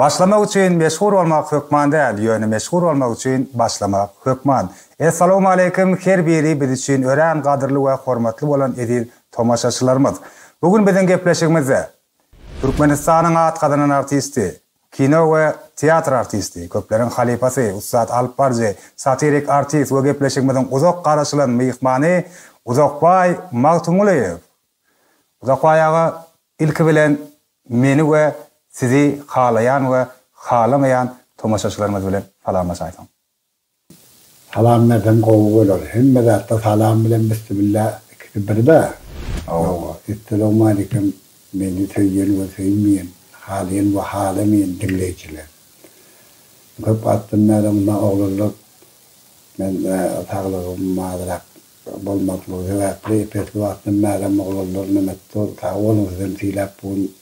Başlamak üçin meşhur bolmak hökman däl, ýöne meşhur bolmak üçin başlamak hökman. Essalawmaleýkim her biri biz üçin örän gadyrly we hormatly bolan eziz tomaşaçylarymyz. Bu gün biziň gepleşigimizde Türkmenistanyň at gazanan artisti, kino we teatr artisti, köpleriň halypasy, ussat alypbaryjy, satirik artist we gepleşigimiziň uzak garaşylan myhmany Uzakbaý Magtymgulyýew. Uzakbaý aga, ilki bilen meni we sizi halaýan we halamaýan tomaşaçylarymyz bilen salamlaşaýsaň. Salam bersem gowy bolar. Hemme zatda salam bilen bissimilla ikisi bir-dä. Hawa. Essalawmaleýkim meni söýen we söýmeýän, halaýan we halamaýan diňleýjiler. Köp wagtdan bäri muna oglanlar men saglygym azyrak bolmazlygy sebäpli epesli wagtdan bärem oglanlar nemetdi sag boluň sizem sylap bu gün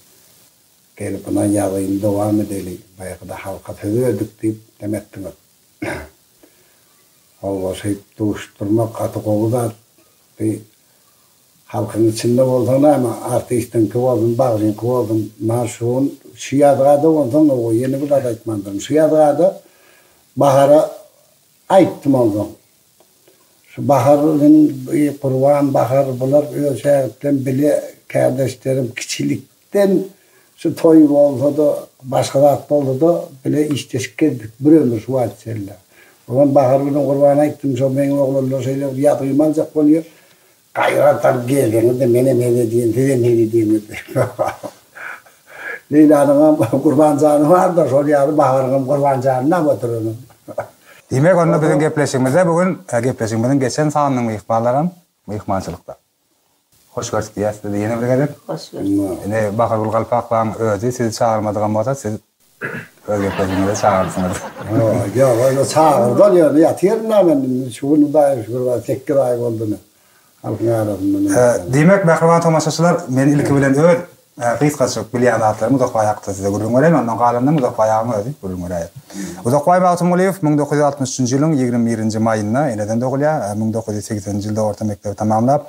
gelip muna ýazgyny dowam edeli baýakyda halka söz berdik diýip nemetdiňiz. Hawa, şeýdip duşdurmak gaty gowy zat. Bi halkyň içinde bolsaň näme, artistiňki bolsun, bagşyňky bolsun, na şu gün şu ýazgada onsoň hawa, ýene bir zat aýtmandyryn. Şu ýazgada Bahara aýtdym onsoň. Şu Bahar bilen Gurban, Bahar bular öz şägirtlerim bile kärdeşlerim kiçilik Den şu toý bolsa-da, başga zat bolsa-da bile işleşip gezdik bir ömür şu wagta çenli. Onam Bahar bilen Gurbana aýtdym, şo meň oglanlar şeýle bir ýazgymy aljak bolýar. Gaýrat alyp gelseňiz-de menem hezil edýän, sizem hezil edýäňiz diýip. Leýlanyňam Gurban jany bar-da, şol ýaly Baharyňam Gurban janyny alyp oturanam. Diýmek, onda biziň gepleşigimizde bu gün gepleşigimiziň geçen sanynyň myhmanlaram myhmançylykda. Hoş gördük diýýäs sizi ýene bir gezek. Hoş gördük. Indi Bahargül Galpakowaň özi sizi çagyrmadygam bolsa siz öz gepleşigiňize çagyrdyňyz. Ýok, ýok, çagyrdy ol ýöne ýatyryn-da men indi şu gün Hudaýa şükür bar sekiz aý boldy ine halkyň arasynda. Diýmek, mähriban tomaşaçylar, men ilki bilen öz Gysgaçyk bilýän zatlarymy Uzakbaý hakda size gürrüň bereýin, ondan galanynam Uzakbaý agaň özi gürrüň beräýer. Uzakbaý Magtymgulyýew 1963-nji ýylyň 21-nji maýynda eneden dogulýar. 1980-nji ýylda orta mekdebi tamamlap,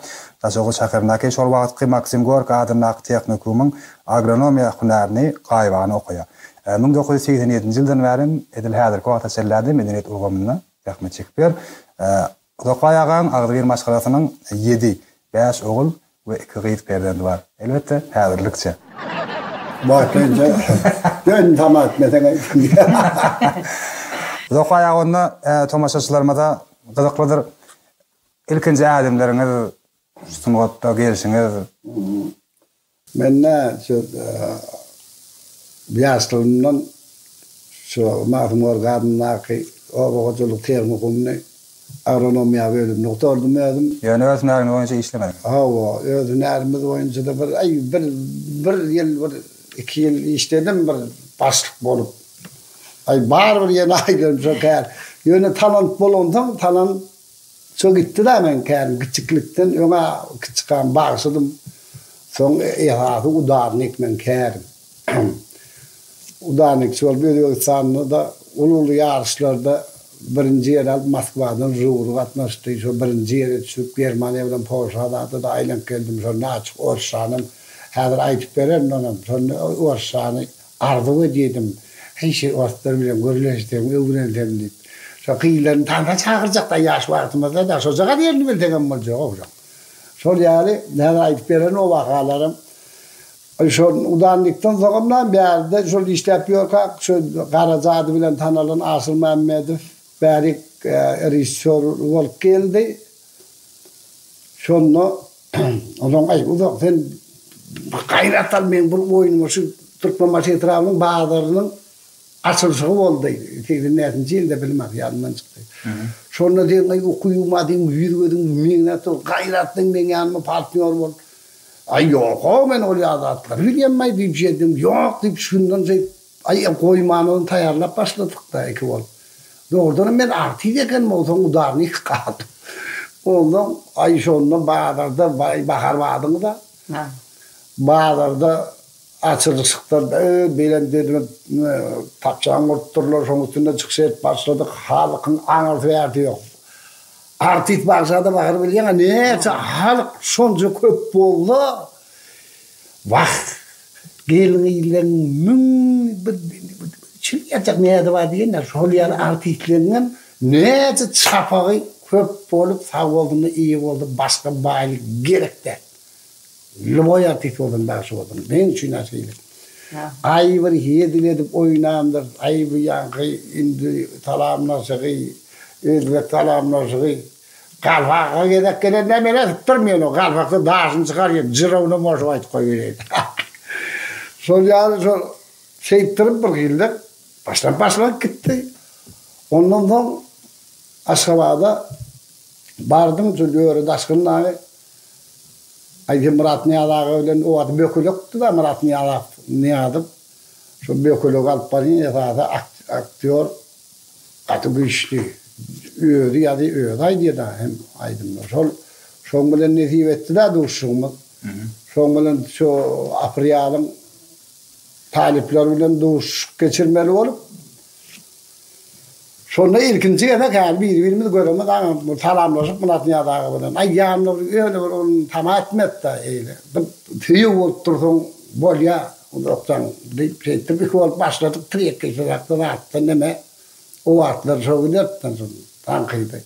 Daşoguz şäherindäki şol wagtky Maksim Gorkiý adyndaky tehnikumyň agronomiýa hünärini gaýybana okaýar. 1987-nji ýyldan bärem edil häzirki wagta çenli-de medeniýet ulgamynda zähmet çekip ýör. Uzakbaý agaň agzybir maşgalasynyň ýedi, bäş ogul we iki gyz perzendi bar. Elbetde, häzirlikçe. Wagtlaýynça dön tama etmeseň aýtdym. Uzakbaý aga onda tomaşaçylarymyza gyzyklydyr. Ilkinji ädimleriňiz, sungatda gelşiňiz. Men-ä şu ýaşlygymdan şu Magtym Gorky adyndaky oba hojalyk tehnikumyny agronomiýa bölümini gutardym özüm. Ýöne öz hünäriňiz boýunça işlemediňiz. Hawa, öz hünärimiz boýunça-da bir, aý, bir, bir ýyl, bir iki ýyl işledim bir başlyk bolup. Aý, barybir ýene aýdarym şo kär. Ýöne talant bolansoň, talant Şo gitdi-dä meň kärim kiçiklikden öň-ä kiçikam bagşydym. Soň esasy udarnik meň kärim. Udarnikçi bolup Özbegistanda-da uly-uly ýaryşlarda birinji ýeri alyp Moskwadan žuri gatnaşdy. Şo birinji ýere düşüp Germaniýa bilen Polşa-da-da aýlanyp geldim. Şonda açyk orsçanam häzir aýdyp bererin onam. Şonda orsçany Arzuw edýärdim, heý şeý orslar bilen gürleşsem, öwrensem diýip. Şo gyzlaryny tansa çagyrjak-da ýaş wagtymyzda-da, şojagaz ýerini bilseňem boljak-ow şoň. Şol ýaly, häzir aýdyp bererin o wakalaram. Şol udannikden soňam näme bärde şol işläp ýörkäk, şo Garaja ady bilen tanalan Aşyr Mämmedow bärik režissýor bolup geldi. Şonda Onsoň aý Uzak sen gaýrat al meň bir oýnuma şu Türkmenbaşy etrabynyň bazarynyň açylyşygy boldy 85-nji ýylda bilmän ýadymdan çykdy. Şonda sen aý ukybyma seň ýüz gözüň meňzäp dur gaýrat sen meň ýanyma partnýor bol. Aý ýok-ow men ol ýaly zatlary bilýänmi-aý diýip şeýtdim ýok diýip şundan şeýdip Aý, goýmany ony taýýarlap başladyk-da iki bolup. Dogrudanam men artist ekenim, onsoň udarnik galdym. Onsoň, aý, şonda bazarda, baý, Bahar bardyňyz-a? Bazarda açylyşykda belent edilip tapçan gurupdyrlar, şoň üstünde çykyş edip başladyk. Halkyň aňyrsy-bärsi ýok. Artist bagşa-da Bahar bilýäň-ä, näçe halk şonça köp bolsa, Wah, gelin-gyzlaryň müň bir. Çil ýatjak näde bar diýenler, şol ýaly artistleriňem näçe çapagy köp bolup sag bolsun-da eýe bolsa başga baýlyk gerek däl. Lýuboý artist bolsun bagşy bolsun. Meň üçin-ä şeýle. Aý bir hezil edip oýnandyr, aý bu ýaňky indi salamlaşygy, özbek salamlaşygy. Galpaka gezek gelende men-ä sypdyrmaýan o galpakda daşyny çykarýan, jyrawyna goşup aýdyp goýberýän. Şol ýaly şol şeýtdirip bir hili başlanyp başlanyp gitdi. Ondan soň Aşgabada bardym, şol Öre Daşgyn dagy Aý sen Myrat Nyýaz aga bilen o wagt Bökelekdi-da Myrat Nyýaz Nyýazow. Şo Bökelegi alyp barýan esasy aktýor gaty güýçli. Özi ýazy, özi aýdýar-da hem aýdymlary. Şol şoň bilen nesip etdi-de duşuşygymyz. Şoň bilen şo Aprýalyň talyplary bilen duşuşyk geçirmeli bolup, Şonda ilkinji gezek häli biri-birimizi göremiz agam, salamlaşyp Myrat Nyýaz aga bilen. Aý ýanynda bir ýöne bir ony tama etmedi-de eýle. Bir söýeg bolup dursaň bolýa uzakdan diýip şeýtdirip iki bolup başladyk trekki zatda zatda neme o wagtlar şo giderdi şol taňkydy.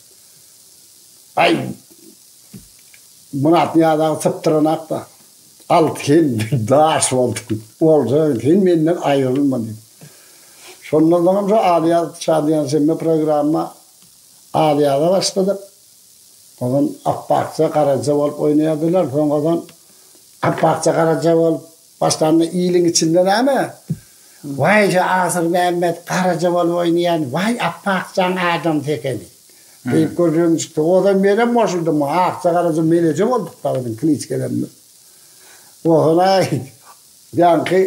Aý Myrat Nyýaz aga sypdyranakda. Al sen daş bolduň. Bolsa sen menden aýrylma diýip. Şondan soňam şo Alyýaz Şadyýan şenbe programma Alyýaza başladyk. Ozan Apbakja Garaja bolup oýnaýardylar. Soň ozan Apbakja Garaja bolup başlanda iliň içinde näme? Waý şu Asyrmämmet Garaja bolup oýnaýan, waý Apbakjaň adamsy ekeni. Diýip gürrüň çykdy. Ozan menem goşuldym. Akja Garaja Meleje bolduk da biziň kliçkelerimiz. Ozan-aý ýaňky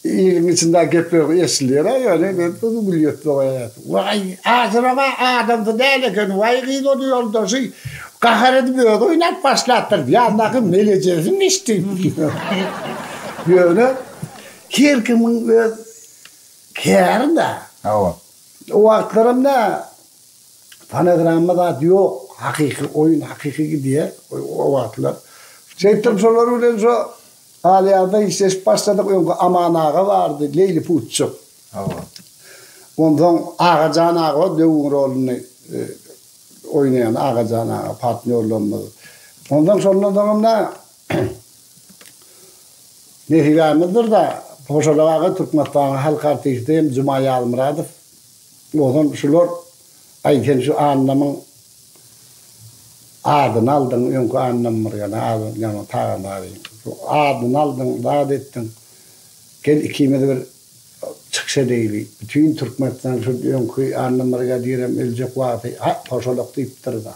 iliň içindäki gepler eşidilýär-ä ýöne men bu gülýetde goýaýardy. Waý, Aşyram-a adamsy däl eken, waý gyz ony ýoldaşy gahar edip özi oýnap başlapdyr, ýanyndaky melejesiniň diýip. Ýöne her kimiň öz käri-dä. Hawa. O wagtlaram nä fonogramma zat ýok, hakyky oýun hakyky gidýär o wagtlar. Şeýtdirip şolar bilen şo Alyýazda işleşip başladyk, öňki Aman aga bardy, Leýli Putçuk. Hawa. Onsoň Agajan aga bar, döwüň roluny oýnaýan Agajan aga partnýorlarymyz. Onsoň şondan soňam nä Nesibämizdir-dä, Poşalak aga Türkmenistanyň halk artisti hem Juma Ýazmyradow. Ozan şular, Aý, sen şu Annamyň adyny aldyň, öňki Annam Murgana, ýagny Tagan agyň. Şu adyny aldyň, zat etdiň. Gel ikimiz bir çykyş edeýli. Bütin Türkmenistan şu öňki Annam brigadirem öljek wagty, Ha, Poşalak diýipdir-dä.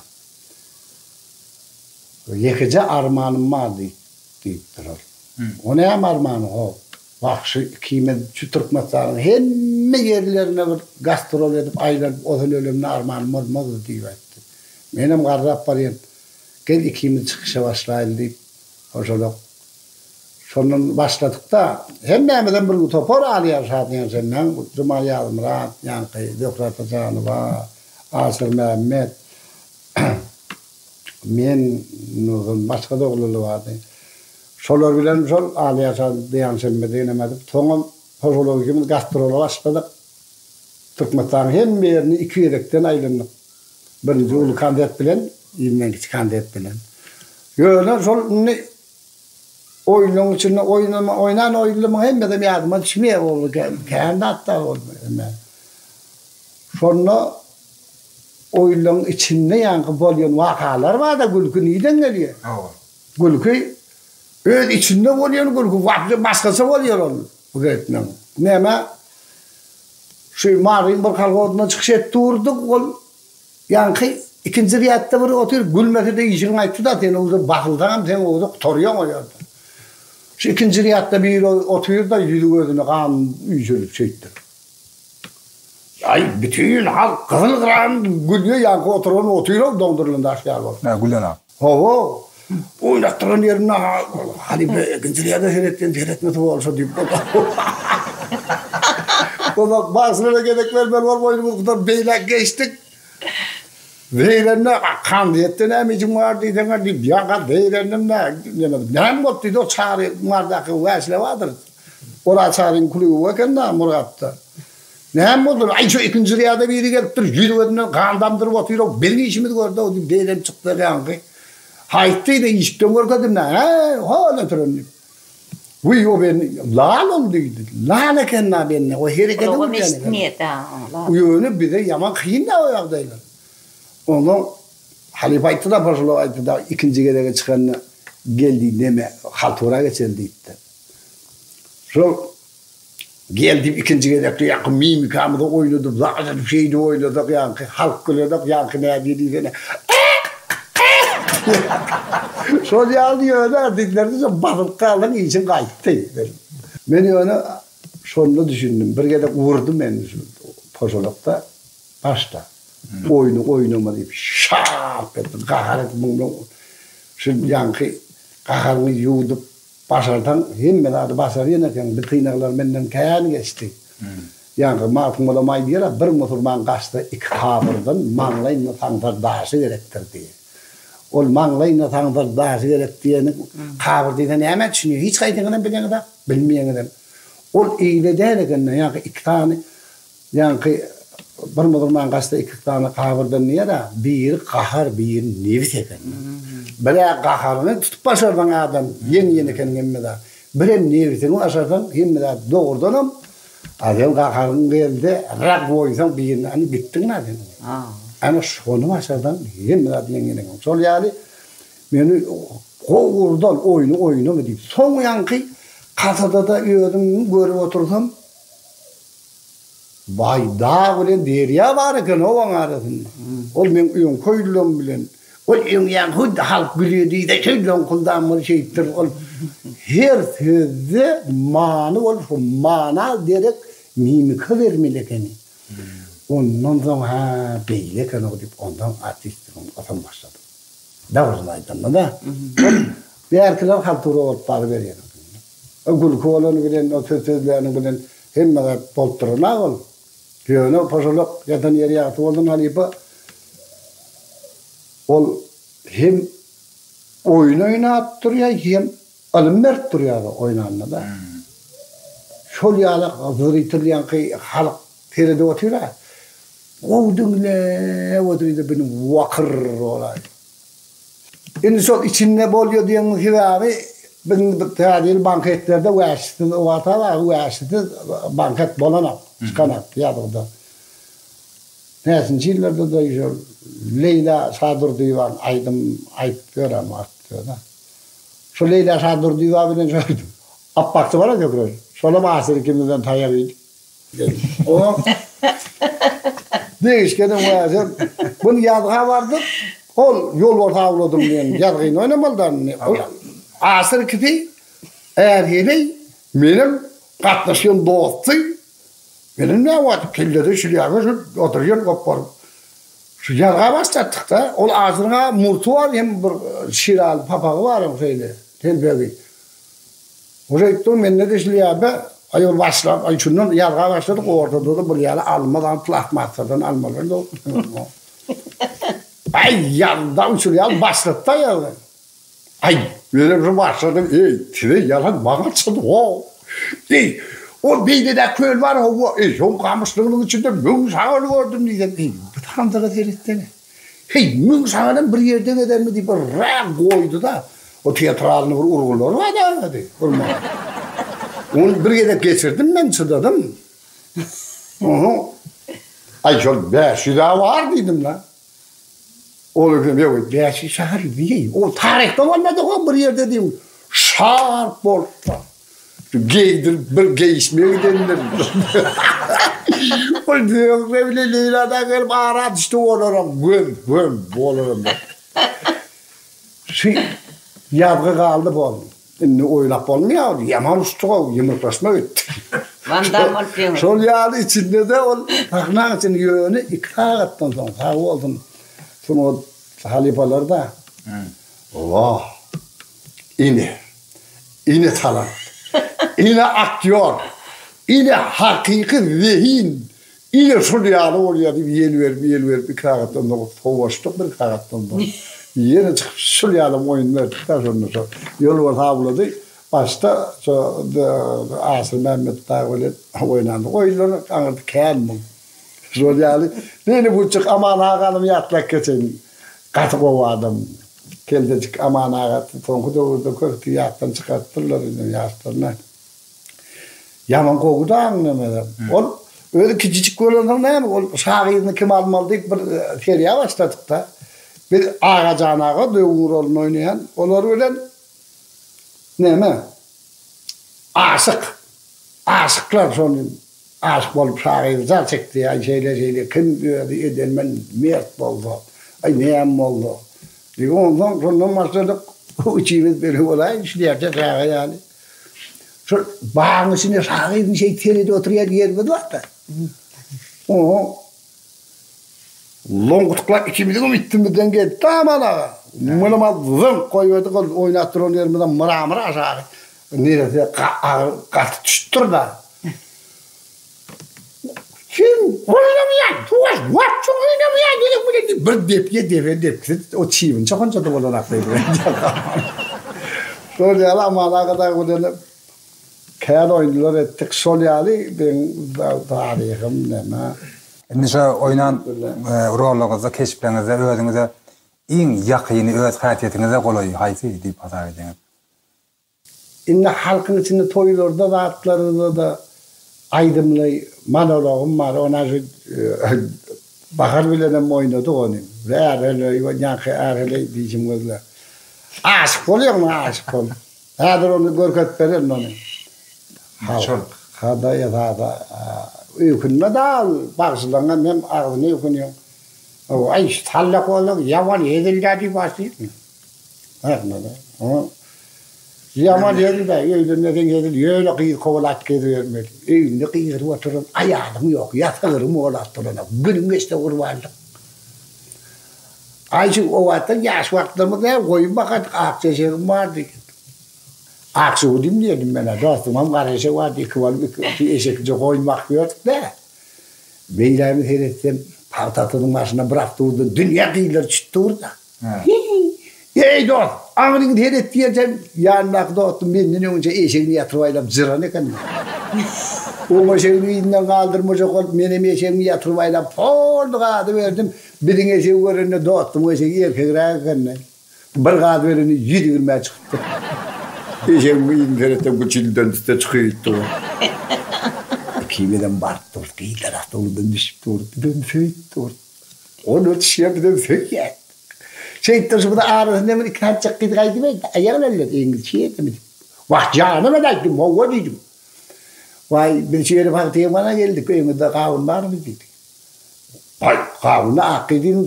Ýekeje armanym bar diýip. Diýipdir ol. O näme armany ho? Bagşy ikimiz şu Türkmenistanyň hemme ýerlerine bir gastrol edip aýlanyp ozal ölemde armanym bolmazdy diýip aýtdy. Menem garrap barýan. Gel ikimiz çykyşa başlaýly diýip, hoşalak. Şondan başladyk-da, hemmämizem bir topar alýar Şadyýan Şemmäň, Juma Ýazmyrat, ýaňky Zöhre Atajanowa, Aşyrmämmet. Men, ondan başga-da oglanlar bardy. Şolar bilen şol Alyýaşa Dyýanşenbe diýenem edip, soňam Hojalyk ikimiz gastrola başladyk. Türkmenistanyň hemme ýerini iki gezekden aýlandyk. Birinji uly konsert bilen, yzyndan kiçi konsert bilen. Ýöne şol indi oýunlaryň içinde oýnama, oýnan oýunlarymyň hemmesem ýadyma düşmeýär, ol kän zatlar boldy. Şonda Oýunlaryň içinde ýaňky bolýan wakalar barda gülki nirden gelýär? Hawa. Gülki öz içinde bolýan gülki wapşe başgaça bolýar ol bu gezekleň. Näme şu Maryň bir kolhozynda çykyş edip durduk ol ýaňky ikinji rýadda bir otyr gülmese-de işiň gaýtdy-da sen uje basylsaňam sen uje gutarýaň o ýerde. Şu ikinji rýadda biri otyr-da ýüzi gözüne gan üýşelip şeýtdirip. Aý, bütin halk gyzyl-gyran gülýär, ýaňky oturan otyr-ow doňdurylan daş ýaly bolup. Hä, gülen-ä. Hawa. Oýnatdyran ýerinde halypa ikinji rýada seretýän, seretmese bolşa diýip. Onsoň bagşylara gezek bermeli bolup oýnumyzy gutaryp beýläk geçdik. Zeýrenme, kandiýetde näme işiň bar diýseňe diýip, ýa-ha zeýrendim-dä. Näme boldy diýdi, o Çary Mardaky wäşile bardyr. Oraz Çaryň kluby eken-dä Murgapda. Näme boldy? Aý, şu ikinji rýada biri gelipdir, ýüzi-gözünden gan damdyryp otyr-ow, biziň işimizi gördi-ow diýip, beýlenip çykdy ýaňky. Haýtdy-da, işikden görkezdim-dä, hä, hol oturan diýip. Wiý, o bende lal ol diýdi. Lal eken-dä bende, o hereketi Gulagam görýän eken. eşitmeýär-dä, lal. Ýöne bize ýaman kyn-da o ýagdaýlar. Onsoň halypa aýtdy-da, poşulow aýtdy-da, ikinji gezege çykanda gel diýdi, neme, haltura geçeli diýipdir. Şol Gel diýip ikinji gezekde ýaňky mimikamyzy oýnadyp, zat edip şeýdip oýnasak ýaňky halk gülenek ýaňky nädýä diýsene. Şol ýaly ýöne artistler şo basylyp galdyň işiň gaýtdy. Men ýöne şonda düşündim. Bir gezek urdy meni şu poşalakda başda. Oýny oýnama diýip şarp etdi. Gahar edip muňa şu ýaňky gaharyňy ýuwdup Başarsaň, hemme zady başarýan ekeniň, bi synaglar menden kän geçdi. Ýaňky Magtymgulam aýdýar-a, bir musulman gaçsa iki kabyrdan maňlaýynda saňsar daşy gerekdir diýip. Ol maňlaýynda saňsar daşy gerek diýeni kabyr diýse nämä düşünýär? Hiç haýsyňyzam bileňizok, bilmeýäňizem. Ol eýle däl eken-de, ýaňky iki sany Ýaňky bir musulman gaçsa iki sany gabyrdan diýer-ä, biri gahar, biri nebis eken. Bir-ä gaharyňy tutup başarsaň adam ýeňýän ekeniň hemme zat. Birem nebsiňi başarsaň hemme zat dogrudanam, a sen gaharyň gelse rak goýsaň birini ana gitdiň-ä sen. Ana şony başarsaň hemme zat ýeňýän ekeniň. Şol ýaly meni gowurdan oýny oýnama diýip, soň ýaňky kasada-da özüm görüp otursam, Baý, dag bilen derýa bar eken obaň arasynda. Ol meň öňki öýlem bilen, ol öňýän hut halk gülýä diýse şeýle oňkuldam bolup şeýtdir. Ol her sözde many bolup şo mana derek mimika bermeli ekeni. Ondan soň hä beýle eken-ow diýip ondan artistligim otam başladym. Dogrusyny aýdanda-da, ol bärkiler haltura bolup baryberýär. O gülki bolany bilen, o söz sözläni bilen hemme zat bolup duranok ol. Ýöne poşalak ýatan ýeri ýagty bolsun halypa. Ol hem oýun oýnap durýar, hem ylym berip durýar oýnanda-da. Şol ýaly zritel ýaňky halk seredip otyr-a. Gowy diňläp otyr-da bini wakyr bolaýdy. Indi şol içinde bolýa diýeniň sebäbi biziň bu täze ýyl banketlerde wäşisiz wata bar wäşisiz banket bolanok çykanok ýazgyda. Näçinji ýyllarda-da şol Leýla Şadurdyýewanyň aýdym aýdyp ýören wagtda-da. Şo Leýla Şadurdyýewa bilen şo Apbakçy bar-a Zöhre şolam Aşyr ikimizden taýak iýdik. Degişgenem wäşem. Bunu ýazga bardyk. Ol ýolbars awladym diýen ýazgyny oýnamaly da indi. Ol Aşyr ikisi är-heleý, menem gatnaşýan dosty. Menem näwagt kellede şlýaga şu oturýan gopbaryp. Şu ýazga başlatdyk-da. Ol Aşyryň-a murty bar hem bir şiraly papagy bar oň şeýle telpegi. Hojaýypdyr mende-de şlýapa, aý ol başlap, aý şundan ýazga başladyk, ortada-da bul ýaly almaz alyp plastmassadan almalar ýok. Aý ýazda şul ýaly başlatdy ýazga. Aý menem şu başladym, eý size ýalan maňa çyn ho. Eý ol beýledä köl bar hawa, eý şoň gamyşlygynyň içinde müň şagal gördüm diýsem, eý bu tamdyra seretsene. Heý, müň şagalam bir ýerde gezermi diýip bir räk goýdy-da. O teatralnyý bir urgulary bar-da diý, urmaly. Ony bir gezek geçirdim men, çydadym. Oho. Aý, şol 500-ä bar diýdim-le. Ol eken, ýok, 500 şagal diý. O taryhda bolmady-how bir ýerde diýdim. Şarp bolupdyr. Geýdirip bir geýişme gidendir. Ol Zöhre bilen Leýla-da gelip ara düşdi olaram göm göm bolaram. Şu ýazgy galdy boldy. Indi oýlap bolmaýar, ýaman uçduk-ow, ýumruklaşma gitdi. Wandam bolup ýöňür. Şol ýaly içinde-de ol sahnaň içinde ýöne iki sagatdan soň sag bolsun sungat halypalary-da. Wah! Ine, ine talant, ine aktýor, ine hakyky zehin, ine şul ýaly bolýar diýip ýel berip, ýel berip iki sagatdan soň sowaşdyk bir sagatdan soň. Ýene çykyp şul ýalam oýun berdik-dä şonda şo. Ýolbars awlady. Başda şo Aşyr Mämmet dagy bilen oýnandyk. Oýunlar aňyrda kän muň. Şol ýaly beýle buçuk Aman aganam ýatlap geçeýin. Gaty gowy adam. Keldejik Aman aga soňky döwürde köpüsi ýatdan çykarypdyrlar indi ýaşlaryna. Ýaman gowy dagyň nemede. Ol özi kiçijik bolansoň näme ol şa gyzyny kim almaly diýip bir seriýa başladyk-da. Biz Agajan aga döwüň roluny oýnaýan olar bilen näme aşyk aşyklar şony aşyk bolup şa gyzy jar çekdi aý şeýle şeýle kim özi edermen mert bolsa aý näme bolsa diýip onsoň şondan başladyk üçimiz biri bolaýyn şlýapça çaga ýaly. Şol bagyň içinde şa gyzyny şeýdip seredip oturýan ýerimiz bar-da. Oňa loňkutyklap ikimiziňem üstümizden geldi Aman aga. Munam alyp zyňk goýberdik, ol oýnap duran ýerimizem mramor aşagy. Neresse agyr gaty düşüpdir-da. Sen oýnamaýaň, tuwaş, wapşe oýnamaýaň diýip bilen diýip bir depýe depe depgisi o çybyn çokunçada bolan akly. Şol ýaly Aman aga dagy bilen kän oýunlar etdik. Şol ýaly meň taryhym näme. Indi şo oýnan rollaryňyzda, keşpleriňizde özüňize iň ýakyny, öz häsiýetiňize golaýy haýsy diýip hasap edýäňiz? Indi halkyň içinde toýlarda zatlarda-da aýdymly monologym bar, ony şu Bahar bilenem oýnadyk ony. Är-heleý, ýaňky är-heleý diýşim gözle. Aşyk bolýaňmy, aşyk bolup. Häzir ony görkezip bererin ony. Şol. Halk-da esasy öýkünme dal, bagşylaryňam hem agzyny öýkünýäň. Aý, sallak bolsaň, ýaman hezil-dä diýip başlaýaryn. Ýaman hezil-dä, öýlenmeseň hezil, ýöne gyz kowalap gezibermeli. Öýünde gygyryp oturan aýalyň ýok, ýa sygryň molap duranok. Günüň geçse gurbanlyk. Aý, şu o wagtlar ýaş wagtlarymyz nä, goýun bakardyk, akja eşegim bardy. Ak şuguldym diýerdim men-ä, dostumam gara eşek bardy, iki bolup iki eşeklije goýun bakyp ýördük-dä. Beýlägime seretsem, pagtasynyň başynda bir awtobusdan dünýä gyzlary çüt dur-da. Eý, dost, aňryňy seret diýersem, ýanyndaky dostum menden öňünçä eşegini ýatyryp aýlap jyran eken. Oň eşegini yzyndan galdyrmajak bolup, menem eşegimi ýatyryp aýlap, polny gazy berdim. Biziň eşegi görende dostumyň eşegi erkegräk eken-de. Bir gaz berende 120-ä çykypdyr. Eşegiň yzyny seretsem güçülden üste çykyp dur. Ikimizem baryp durduk, gyzlar awtobusdan düşüp dur, bizem söýüp dur. Ol ötüşýär, bizem söýýäs. Şeýtdir şu bir arasynda bir iki sanjak gyz gaýdyp geldi, aýagyny elledi, iňlisçe ýerdimi diýip. Wah, janyma aýtdym, hawa diýdim. Waý, biz şu ýere pagta geldik, öýüňizde gawun barmy diýdi. Aý, gawuny ak diýdim,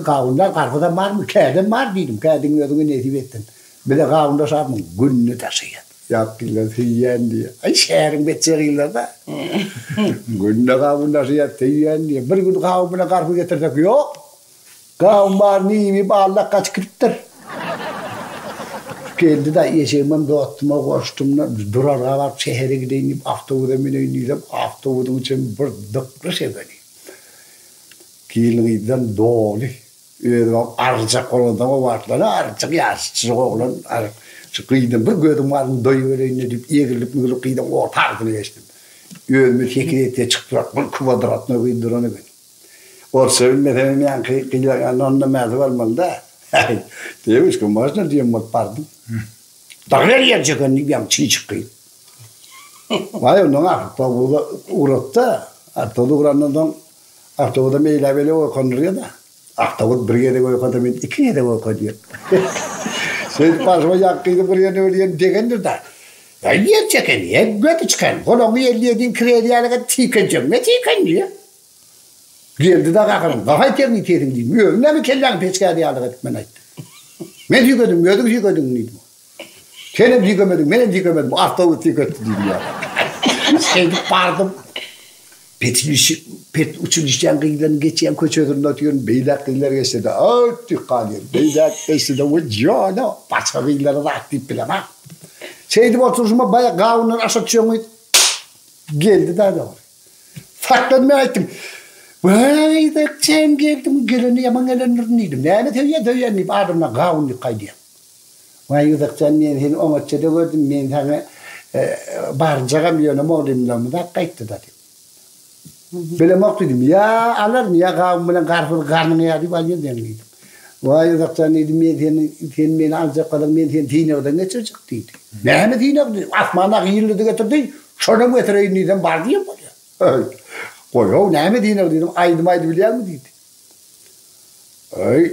gawundan garpyzam barmy, kädem bar diýdim, kädiňi özüňe nesip etsin. Bize gawun daşarmyň, günde daşaýan. Ýat gyzlar söýýän diýýär. Aý, şäheriň betjek gyzlary-da. Günde gawun daşaýar, söýýän diýýär. Bir gün gawun bilen garpyz getirsek, ýok. Gawun baryny iýip, allak gaçyp gidipdir. Geldi-de, eşegimem dostuma goşdum-da, duralga baryp şähere gideýin diýip, awtobusa müneýin diýsem, awtobusyň içem bir dyklyş ekeni. Gelin-gyzdan doly. Özüm arjak bolansoň o wagtlar arjak ýaşjyk oglan, şu gyzdan bir gözüň baryny doýubereýin-le diýip, egrilip-mügülip gyzyň orta arasyna geçdim. Özüme sekiz esse çykdylar, bir kwadratnoý gyz duran eken. Orsça bilmesemem ýaňky gyýlan onda mäzi bolmaly-da. Häý, dewuşka, można diýen bolup bardym. Dagy ýer çeken diýip ýaňky çyýçyk gyz. Waý, ondan awtobusa ugratdy. Awtobus ugrandan soň awtobusa meýläp-beýläk oýkandyrýar-da. Awtobus bir gezek oýkanda men iki gezek oýkandyrýan. Şeýdip barşyma ýaňky gyzyň bir ýerine bir ýerini degendir-de. Ýa ýer çeken, ýa göti çykan, golagyňy elli ýediň kireli ýalyga tikenjegiňe tiken diýýär. Geldi-de gahyrym, Gahaý terni tesiň diýdim. Özüň näme kelläňi peçgäde ýalyk edip men aýtdym. Men süýkedim, özüň süýkediň diýdim. Senem süýkemediň, menem süýkemedim, awtobus süýketdi diýdim ýa. Şeýdip bardym. Petilişi, pet uçilişýän gyzlaryň geçýän köçesinde otyryn, beýläk gyzlar geçse-de, ötdi galýar, beýläk geçse-de, we jana, başga gyzlara zat diýip bilemok. Şeýdip oturyşyma baýak gawundan aşa düşen gyz geldi-de dogry. Saklanman aýtdym. Waý, sen geldiň, geleni ýaman gelendirin diýdim. Näme söýýän, söýýän diýip, adamdan gawun diýip gaýdýaň. Waý Uzakjan men seni oňatja-da gördüm, men saňa barjagam ýöne mugallymlarymyz ak gaýtdy-da diýip. Bilemok diýdim. Ýa alaryn, ýa gawun bilen garpyzy garnyňa ýazyp alýan seň diýdim. Waý Uzakjan diýdim, men seni, sen meni aljak bolsaň men seni synagdan geçirjek diýdi. Näme synag diýdim. Asmandaky ýyldyzy getirdi, şonam getireýin diýsem bar diýen bolýar. Goý-ow, näme synag diýdim, aýdym aýdybilýäňmi diýdi. Öý,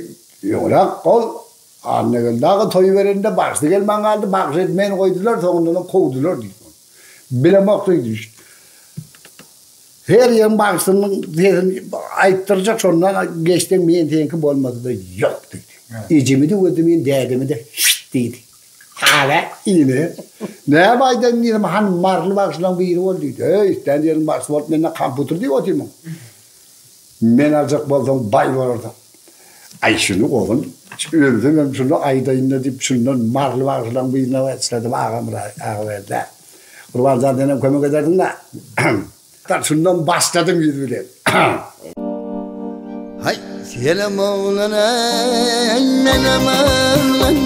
ýoňrak ol Annageldi aga toý berende bagşy gelmän galdy, bagşy edip meni goýdular, soňundanam kowdular diýdi. Bilemok diýdi. Her ýeriň bagşysynyň sesini aýtdyrjak, şondan geçseň men seňki bolmasa-da ýok diýdi. Ejemi-de gördüm, men dädemi-de şşt diýdi. Hala ine. Näme aýdaýyn diýdim, hany maryly bagşylaryň biri bol diýdi. Heý, islän ýeriň bagşysy bolup mende kompýuter diýip otyrmyň? Men aljak bolsaň baý bolarsyň. Aý şuny ogul, ölsemem şuny aýdaýyn-da diýip şundan maryly bagşylaryň birine başladym Agamyrat Agaberdi. Gurban jan senem kömek edersiň-dä. Şundan başladym ýüz bilen. Haý, senem oglan eý, menem oglan,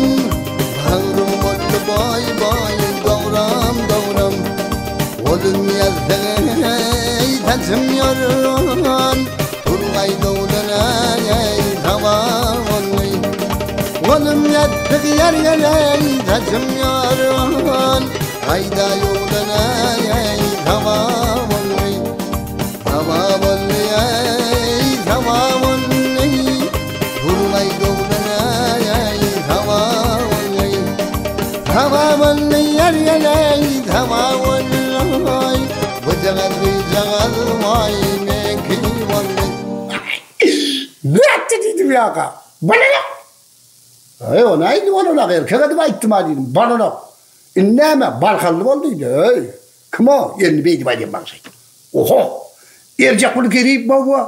Bagrym boldy boý-boý, dogram-dogram. Golum ýazdyň eý, saçym ýorgan, Turgaý dowlan eý, saba boldy. Golum ýazdyk ýergen eý, saçym ýorgan, Gaýda ýowlan eý, saba boldy. Saba boldy eý, saba boldy, Turgaý dowlan eý, saba boldy. Saba boldy ýer ýeleý, saba boldy, Bujagaz gyzjagaz waý meňki boldy. Nätdi diýdim ýaka. Bolanok. Eý, ony aýdy bolanok, erkek edip aýtdym-a diýdim. Bolanok. Indi näme, balkanly bol diýdi. Eý, kim o, elini beýdip aýdýan bagşy. Oho! Erjek puly gerip baba.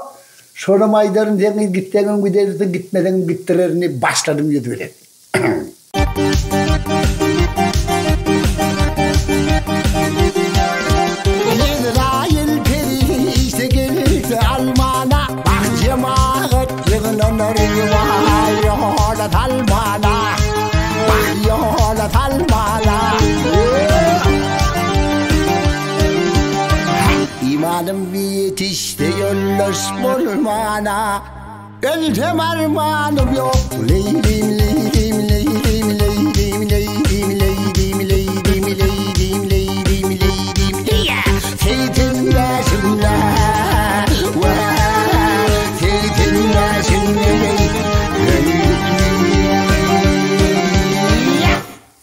Şonam aýdaryn, sen gyz gitseňem gidersiň, gitmeseňem gitdirerin diýip başladym ýüzi bilen. Ezraýyl perişde gelse almana, Bak jemagat ýygnanar waý ýola salmana, Bak ýola salmana. Imanym ýetişse ýoldaş bolmana, Ölsem armanym ýok. Leýlim leýlim leýlim leýlim leýlim leýlim leýlim leýlim leýlim leýlim leýa Segsen ýaşymda Wah 80 ýaşymda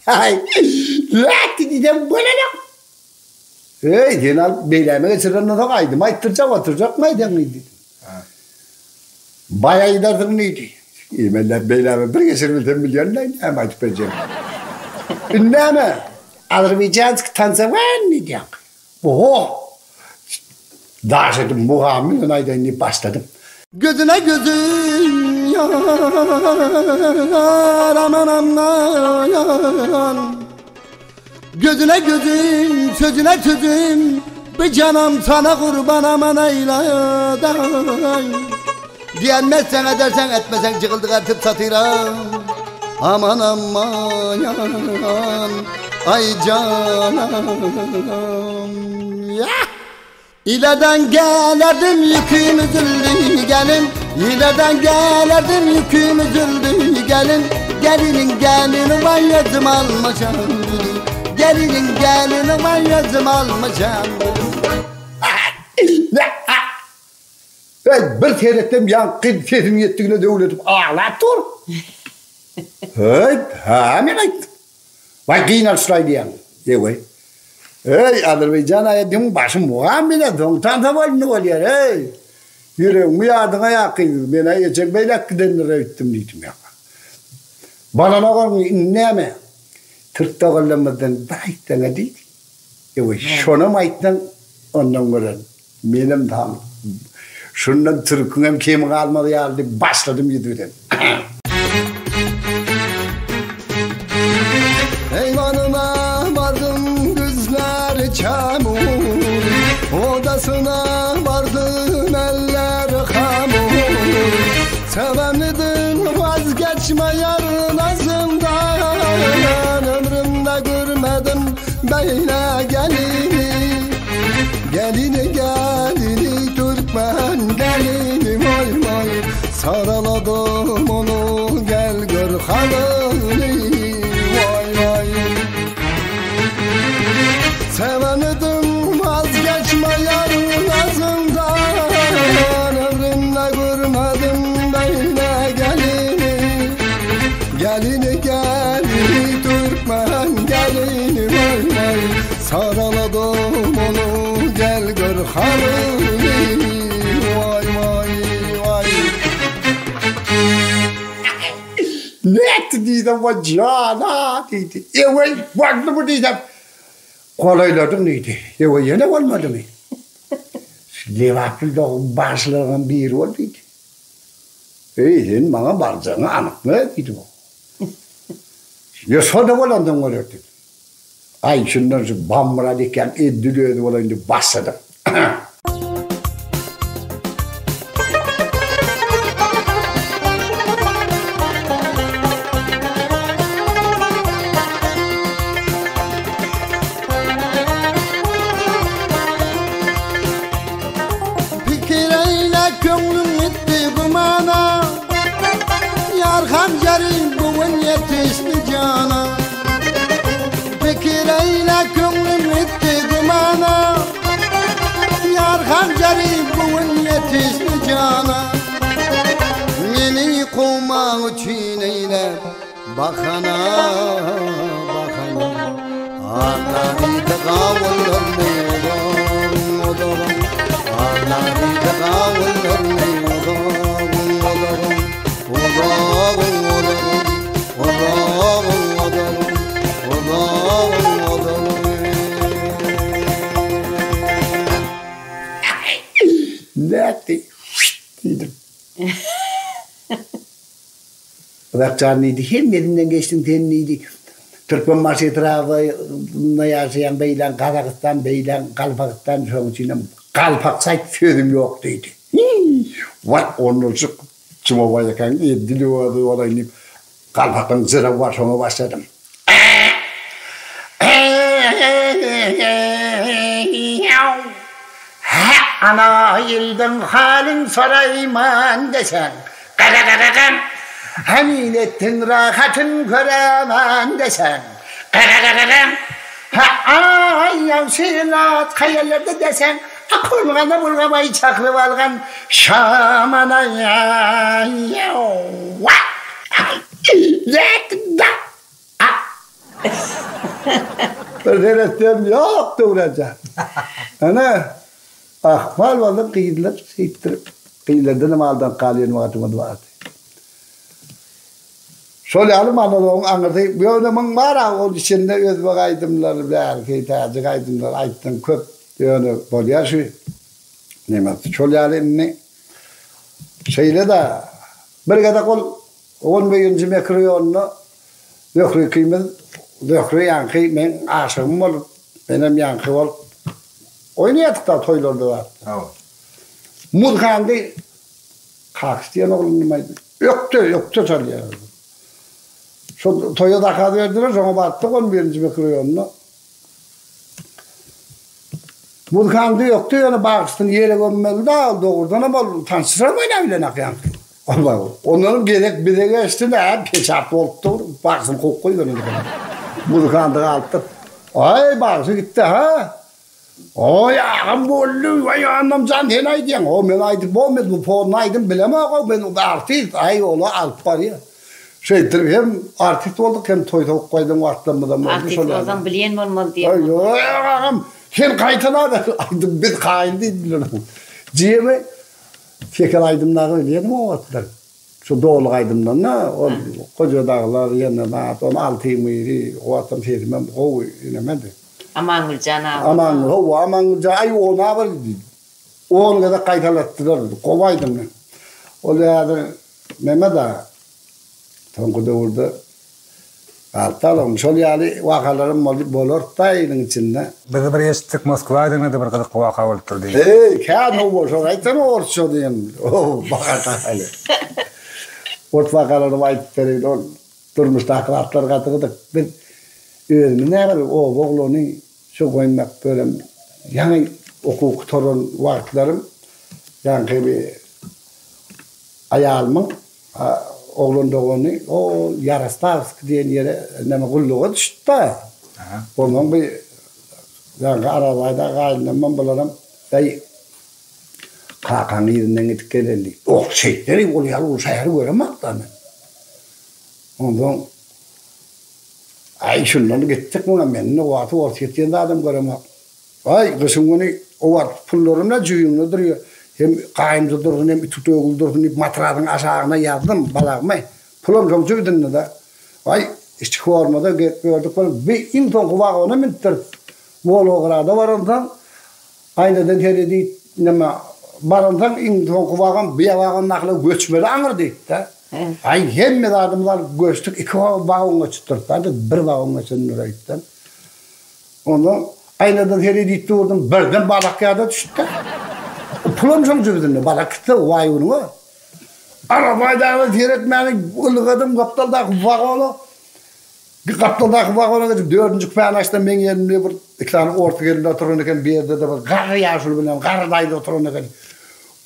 Haý, läkdi diýsem bolanok. Eý, seni alyp beýläme geçirenden soň aýdym aýtdyrjak oturjakmy aýdaň diýdim. Baý aýdarsyň diýdi. Emelläp beýläme bir geçirbilsem bilýän-dä näme aýdyp berjegimi. Indi näme? Azerbaýjanski tansowan diýýäň. Oho! Daş edip mugamy bilen aýdaýyn diýip başladym. Gözüne gözüm ýar aman aman Gözüne gözüm sözüne sözüm Bir canam sana kurban aman eýleday Diyenmezsen edersen etmesen cıgıldık ertip satyram Aman aman ay canam Ya! İleden gelerdim yüküm üzüldü gelin İleden gelerdim yüküm üzüldü gelin Gelinin gelini var yazım almışam Gelinin gelini var yazım almışam Eý, bir seretdim ýaňky sesim ýetdigine döwledip aglap dur. Heý, hä men aýtdym. Waý gynalyşlaý diýýäň. Eweý. Eý, Azerbaýjan aýa diň başym mugam bilen soň tansa boldy bolýar, eý. Ýüregimi ýadyňa ýa gyz, men-ä ejeň beýläk gidendir öýtdüm diýdim ýa. Balanok indi näme? Türk doganlarymyzdan bir aýtsaň-a diýdi. Eweý, şonam aýtsaň, ondan gören. Menem tam şundan türküňem kemi galmaz ýaly diýip başladym ýüzi bilen. Eyvanına vardım güzler çamur Odasına vardım eller hamur Sevemledin vazgeçme yar nazımdan. Gelini gelini Türkmen gelini vay vay Saraladım onu gel gör halini vay vay Sevendim vazgeçme yarın nazından Ömrümde görmedim böyle gelini Gelini gelini Türkmen gelini vay vay Saraladım onu gel gör halini Vay vay vay Nätdi diýsem, wa jana diýdi. Eweý, boldumy diýsem, golaýladyň diýdi. Eweý, ýene bolmadymy? Lebaply dogum bagşylaryňam biri bol diýdi. Eý, sen maňa barjagyňy anykla diýdi bu. Ýa şo-da bolansoň bolar diýdi. Aý, şundan şu Bamyrat ekän edil özi bolaýyn diýip başladym. Pikir eýle köňlüň gitdi gümana, Ýar hanjary bu gün ýetişdi jana. Pikir eýle köňlüm gitdi gümana, Ýar hanjary bu gün ýetişdi jana. Meni kowmak üçin eýläp bahana, bahana. Annalyda gawunlarmy ozaryň, ozaryň. Annalyda gawunlarmy ozaryň, ozaryň. Ozaryň, ozaryň. Ozaryň, ozaryň. Ozaryň, ozaryň. Nätdi? Diýdim. Uzakjan diýdi, hemmesinden geçdiň sen diýdi. Türkmenbaşy etrabynda ýaşaýan beýläň Gazagystan, beýläň Galpagystan, şonuň üçinem galpakça aýt sözüm ýok diýdi. Hiý, waý, ondan şu Jumabaý akaň edil özi bolaýyn diýip, galpaklaň jyrawy bar, şoňa başladym. Hä, ana, ildiň halyn soraýman deseň, Gagagagagam! Hä, milletdiň rahatyn göräman deseň, Gagagagagam! Hä, aý, ýagşy ilat haýallarda deseň, Akulgana bulgabaý çakyryp algan şamana ýa-ýa-wa! Ýa-da! Bir seretsem ýok Döwranjan. Ana, ahmal bolsa gyzlar şeýtdirip, gyzlardanam aldanyp galýan wagtymyz bardy. Şol ýaly monologyň aňyrsy, ýöne muň bar-a ol içinde özbek aýdymlary, bärki täjik aýdymlary aýtsaň köp, ýöne bolýar şu nemesi. Şol ýaly indi şeýle-de bir gezek ol On birinji mikroýonda Zöhre ikimiz, Zöhre ýaňky meň aşygym bolup, menem ýaňky bolup oýnaýardyk-da toýlarda zatda. Hawa. Muzkandy Kakyş diýen oglanam aýdy. Ökde, ökde çalýar. Şol toýa zakaz berdiler, şoňa barypdyk on birinji mikroýonda. Muzkandy ökde ýöne bagşysyny ýere gömmeli-dä, ol dogrudanam ol tanşyşam oýnabilenak ýaňky. Ondanam gezek bize geçdi nä peçat bolup dur, bagşyny kowup goýbermeli. Muzkandy galypdyr. Aý bagşy gitdi ha. Oý agam boldy, waý Annamjan sen aýdýaň. O men aýdyp bolmaz bu polny aýdym bilemok men artist, aý ola alyp barýa. Şeýtdirip hem artist bolduk hem toý sowuk goýdan wagtlarymyzam boldy. Artist bolsaň bilýän bolmaly diýen. Ýok agam sen gaýtala aýdym biz kaýyl diýdiler. Jemi Tekel aýdymlary bilýärdim o wagtlar. Şu doly aýdymdan-da, ol Goja daglar, ýene zat, ol Altymyry, o wagtam sesimem gowy inemedi. Amangüljan aga. Amangül, hawa, Amangüljan, aý, ony-a bir on gezek gaýtalatdylar, gowy aýdymdy. Ol häzir neme-de, Soňky döwürde galypdy alagym. Şol ýaly wakalaram boldy, bolardy-da iliň içinde. Biz bir eşitdik Moskwa gideniňde bir gyzykly waka bolupdyr diýip. Heý, kän hawa, şony aýtsana orsça diýen, bakar-da. Ors wakalaryny aýdyp bereýin, ol durmuşdaky zatlar gaty gyzyk. Biz özümiz näme oba oglany şu goýmak bölem ýaňy. Okuw gutaran wagtlarym ýaňky bir aýalymyň oglan dogany o Ýaroslawsk diýen ýere näme gulluga düşüpdi. Onsoň bir ýaňky Arabaýda gaýynamam bularam Äý, kakaň yzyndan gidip geleli diýip. Oh, şeýtmeli, ol ýaly uly şäheri göremok-da men. Onsoň Aý, şundan gitdik muňa, men indi wagty Orsýet diýen zadam göremok. Aý, gyşyň güni o wagt pullarym-da jübimde durýar. Hem gaýymda dursun, hem ütük döwgül dursun diýip matrasyň aşagyna ýazdym balagymy. Pulam şoň jübüdinde-de. Aý, içki formada gezip ýördük bir, bir iň soňky wagona münüpdiris. Wolgograda baransoň, aýnadan seredip, neme, baransoň iň soňky wagon, bu wagondakylar göçmeli aňyr diýip-de. Aý, hemme zadymyzy alyp göçdük, iki wagon göçüpdiris, bir wagon göçendir öýtdüm. Ondan aýnadan seredip durdum, birden balak ýada düşdi. Pulam şoň jübüsinde, balak gitse waý günüňe. Arabaýdaga seretmäni ylgadym gapdaldaky wagona. Gapdaldaky wagona geçip dördünji küpäni açsam meň ýerimde bir iki sany orta gelin oturan eken, bir ýerde-de bir garry ýaşuly bilen garry daýza oturan eken.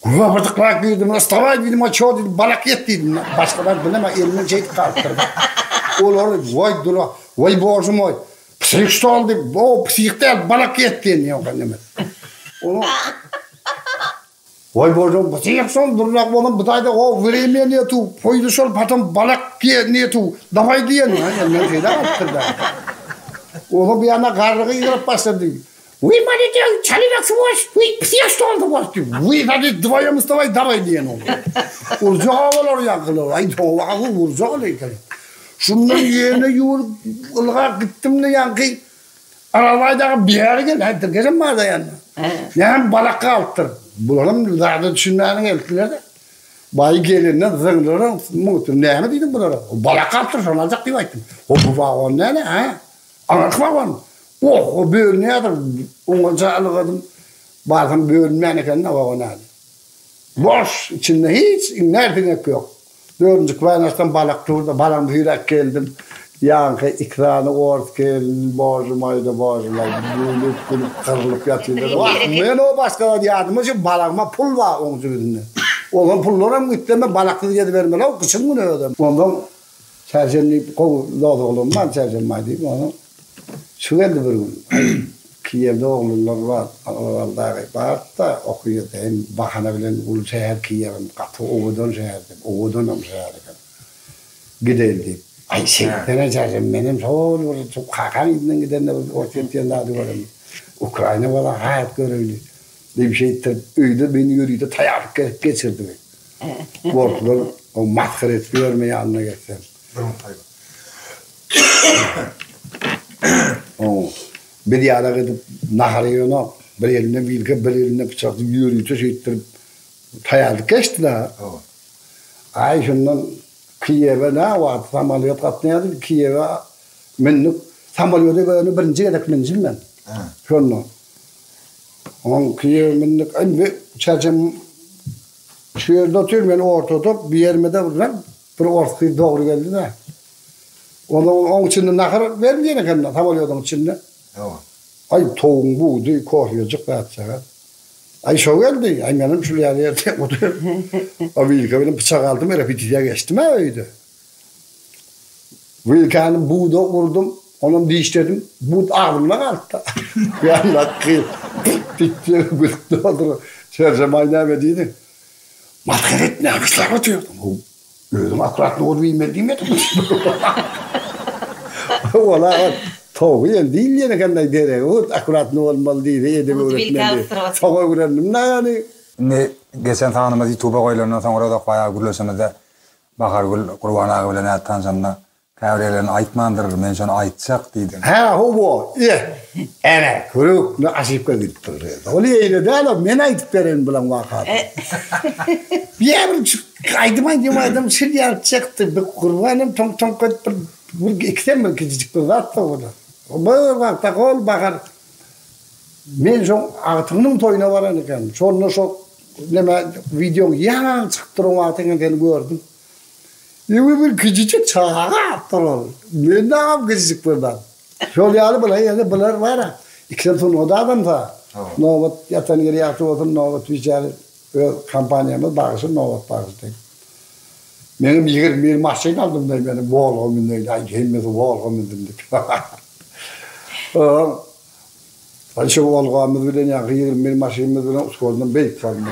Göbürtikräk girdim, Wstawaý diýdim, a ço diýdim, balak ýet diýdim. Başga zat bilemok, elimden şeýdip galypdyr. Olar waý dura, waý božumoý. Psih ştol diýip, o psih däl, balak ýet diýen ýok neme. Onu Waý božum, psih şol durlak bolan bu taýda o wremya netu, poýdy şol potom balak netu, daway diýen, men şeýle alypdyr da. Ola bu ýana garry gygyryp başlady. Wi malediň, çalyna suwaş, wi psih ştol suwaş diýip, wi hadi dwaýom wstaway daway diýen ol. Urjak olar ýaňkylar, aý toba urjak ol eken. Şundan ýene ýüwürip ylgap gitdim-de ýaňky Aralbaýdagy bäri gel, hä tirkeşem bar-da ýanynda. Näme balak galypdyr. Bularam zada düşünmäni gelipdiler-de. Baý gelenden zyňdylar, muňa näme diýdiň bulara? Balak galypdyr, şony aljak diýip aýtdym. O bu wagon näme, hä? Aňyrky wagon. Oh, o bölünýärdir. Oňa ylgadym. Barsam bölünmän eken-de wagon häli. Boş, içinde hiç iňňär siňek ýok. Dördünji kwartaldan balak durdy, balagymy süýräp geldim. Ýaňky iki sany ors gelin, bože moý-da, bože moý, gülüp-gülüp gyrlyp ýatyrlar. Wah, men o başga zat ýadyma düşüp, balagyma pul bar oň jübüsinde. Ozal pullaram gitdi, men balaksyz gezibermeli-ow, gyşyň güni özem. Onsoň Çärjeň diýip gowy dost oglan bar, Çärjeň baý diýip, onsoň şu geldi bir gün. Aý, Kiýewde oglanlar bar, Aral dagy bardy-da, okyýardy. Hem bahana bilen uly şäher Kiýewem gaty owadan şäher diýip, owadanam şäher eken. Gideli diýip. Aý, şeýtsene Çärjeň, menem şol bir şu kakaň yzyndan gidende bir Orsýet diýen zady görelim. Ukraina bolan haýat göreli diýip şeýtdirip, öýde meni ýörite taýýarlyk gezip geçirdi. Gorkudan o masgara edip ýörme ýanyna gelsem. Bir minut haýbat. Oň biz ýalak edip nahar iýenok. Bir elinde wilka, bir elinde pyçak ýörite şeýtdirip taýýarlyk geçdi-dä. Aý şundan Kiýewe nä wagt samolýot gatnaýardy, Kiýewe mündik. Samolýoda ýöne birinji gezek mündim men. Şonda. Oň Kiýewe mündik. Indi çäçem şu ýerde otyr, men ortada, bir ýerime-de bir bir ors gyz dogry geldi-de. Ondan oň içinde nahar berilýän eken samolýodyň içinde. Hawa. Aý towugyň budy, kofejik zatjagaz. Aý şo geldi. Aý menem şul ýaly ýerde otyr. A wilka bilen pyçak aldym, repetisiýa geçdim-ä öýde. Wilkany buda urdum, onam dişledim, bud agzymda galypdy. Ýa gyz diýip gülüp durdy. Serjemaý näme diýdi? Masgara etme, gyşlap otyrdyň. Özüň akkuratny bolup iýmeli diýmediňmi? Ola towugy ýen diýilýän eken-de deregi hut akkuratny bolmaly diýdi, edep öwretmeli. Soň öwrendim-dä ýany. Indi geçen sanymyz ýutuba goýlandan soňra uzak baýagy gürleşemizde Bahargül Gurban aga bilen nädip tanşanyny käbir ýerlerinde aýtmandyr, men şony aýtjak diýdi. Hä, hawa, eh, ene, hürük, aşypka gidipdir şu ýerde. Ol eýle däl, men aýdyp bereýin bulaň wakasyny. Bir bir aýdym aýdýan aýdym şil ýaly çykdy. Bir Gurbanam toň-toňk edip bir bir ikisem bir kiçijik bir zat-da olar. Bir wagtda ol Bahar Men şoň agtygynyň toýuna baran ekenim. Şonda şo neme wideoň ýaňy çykyp duran wagty eken seni gördüm. Ýöne bir kiçijik çaga alypdyr ol. Men dagam kiçijik bir zat. Şol ýaly bular ýene bular bar-a. Ikisem sungat adamsy. Nobat ýatan ýeri ýagty bolsun, Nobat biçäre öz kompaniýamyz bagşy Nobat bagşy diýip. Meňem 21 maşyn aldym diý meni Wolga mündeýin, aý hemmesi Wolga mündüm diýip. Aý şu Wolgamyz bilen ýaňky 21 maşynymyz bilen uskoldan beýik salyndy.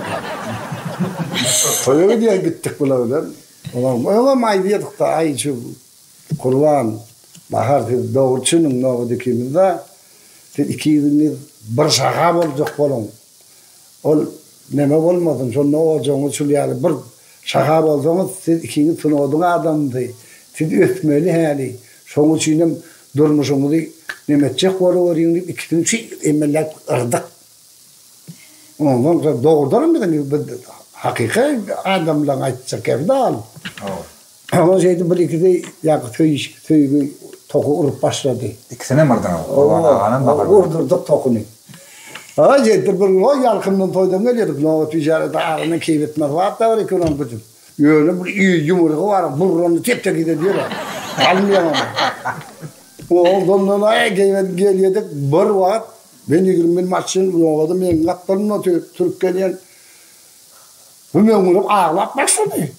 Toýa gidýän gitdik bular bilen. Oňam aýdýardyk-da, aý şu Gurban, Bahar siz dogry düşüniň Nobat ikimiz-de, siz ikiňiz bir şaha boljak boluň. Ol neme bolmasyn, şonda ojagyňyz şul ýaly bir şaha bolsaňyz, siz ikiňiz sungatyň adamsy, siz ösmeli häli, şoň üçinem durmuşyňyzy neme etjek bolaweriň diýip ikisini şeýdip emelläp yrdyk. Ondan soň dogrudanam biziň biz hakyky adamlaryň aýtjak gepi dal. Oňa şeýdip bir ikisi ýaňky söýüş söýgi toky urup başlady. Ikisinem yrdyňyz, Gurban aganam Bahar bilen. Urdurdyk tokuny. Aý şeýdip bir gün oý ýalkymdan toýdan gelýärdik. Nobat biçäre-de agzyndan keýp etmez zat-da bar eken onuň güjük. Ýöne bir ýumurgy bar, burnuny tep-tekiz edýär-ä. Almaýar ony. Ondan aý keýp edip gelýärdik. Bir wagt men 21 maşyn Nobada meň gapdalymdan sürüp gelýän. Bu möňňürip aglap başlady.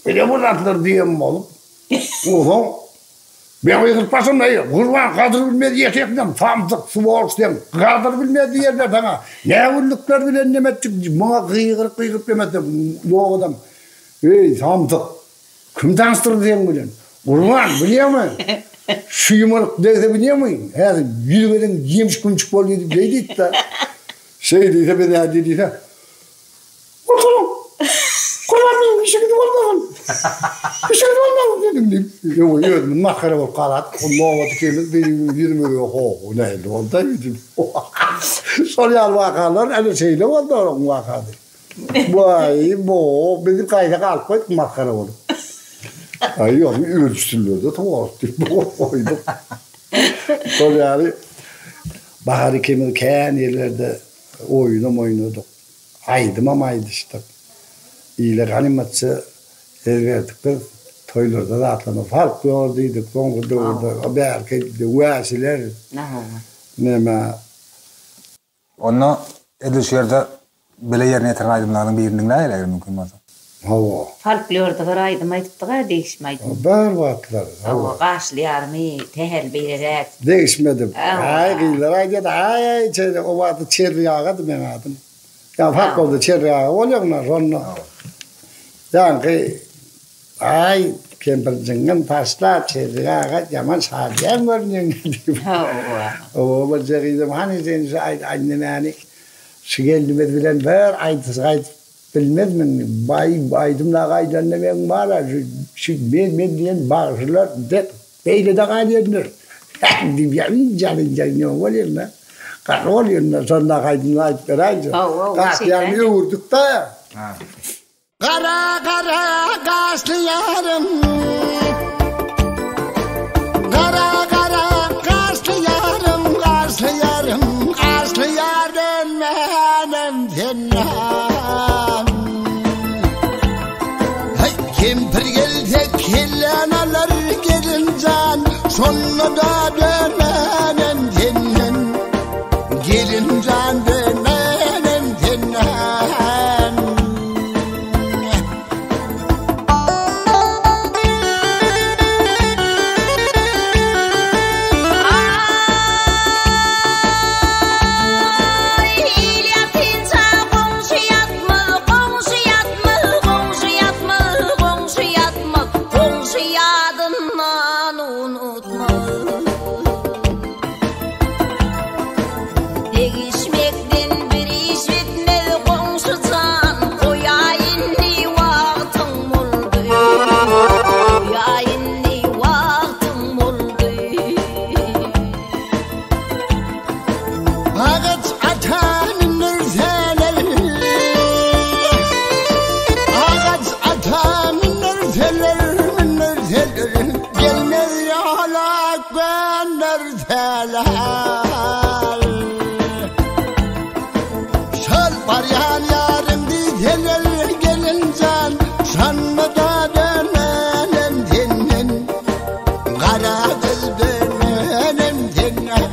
Beýle bir zatlar diýen bolup, onsoň men gygyryp başladym, Eý, Gurban, gadyr bilmez ýekeksiň, samsyk, swolç sen, gadyr bilmez diýerler saňa, nä günlükler bilen neme etdik, muňa gygyryp-gygyryp neme etdim, ýok adam, Eý, samsyk, kim tanyşdyrdy seň bilen? Gurban, bilýäňmi, şu ýumruk degse bilýäňmi, häzir ýüzi gelen ýemşik-gümşük boldy diýip beý diýdi-de, şeý diýse, biz nädýä diýse, Oturyň. Gurban meniň işe gidip bolmasyn. Işe gidip bolmasyn diýdim diýip, öňe özümiz masgara bolup galardyk. Ol Nobat ikimiz bir-birimiziň ýüzümize ho, nähili boldy-aý diýip. Şol ýaly wakalar ene şeýle boldy olaryň wakasy. Waý, bo, bizi gaýta galyp goýduk masgara bolup. Aý, ýok, ölçsünler-de towak diýip goýduk. Şol ýaly Bahar ikimiz kän ýerlerde oýunam oýnadyk. Aýdymam aýdyşdyk. Ile ganymatça ses berdik biz. Toýlarda zatlarymyz folklor diýdik soňky döwürde. O bärki wäşiler neme. Onda edil şu ýerde bile ýerine ýetiren aýdymlarynyň birini diňläýeli eger mümkin bolsa. Hawa. Folklorda bir aýdym aýdypdyk-a degişme aýdym. Bar wagtlar. Hawa, gaşly ýarymy sähel beýleräk. Degişmedim. Aý gyzlar aýdýardy, aý aý o wagtda Çerri agady meň adym. Ýa folklorda Çerri aga bolýaňda şonda. Ýaňky aý kempir jyňňyn taşlap Çerri aga ýaman şadyýan görünýäň diýip. Hawa. Oba birje gyzam hany sen şu aý nämäni şu gelnimiz bilen bir aýdyşyk aýdyp Bilmezmiň, baý aýdym dagy aýdanda meň bar-a şu şu men men diýen bagşylar dek beýle-de galýandyr. Diýip ýalynja-ýalynja neme bolýan-da, garry bolýan-da, şondaky aýdymlary aýdyp beräýjek. Kapyýany öwürdik-dä. Gara gara gaşly ýarym Gara gara gaşly ýarym gaşly ýarym gaşly ýarym menem senden Hey kempir gelse kellen alar gelinjan Şonda da dönmenem senden Gelinjan dönmenem senden. Il ýatynça goňşy ýatmaz, goňşy ýatmaz, goňşy ýatmaz, goňşy ýatmaz, goňşy ýadyndan unutmaz. Degişmekden bir iş bitmez, goňşy jan, goýaý indi wagtyň boldy, goýaý indi wagtyň boldy. Agaç ata mündirseler, Agaç ata mündirseler, mündirseler, Gelmez ýola gönderseler. Şol barýan ýarym diýseler, Gelinjan, şonda-da dönenem senden. Gara gyz dönenem senden.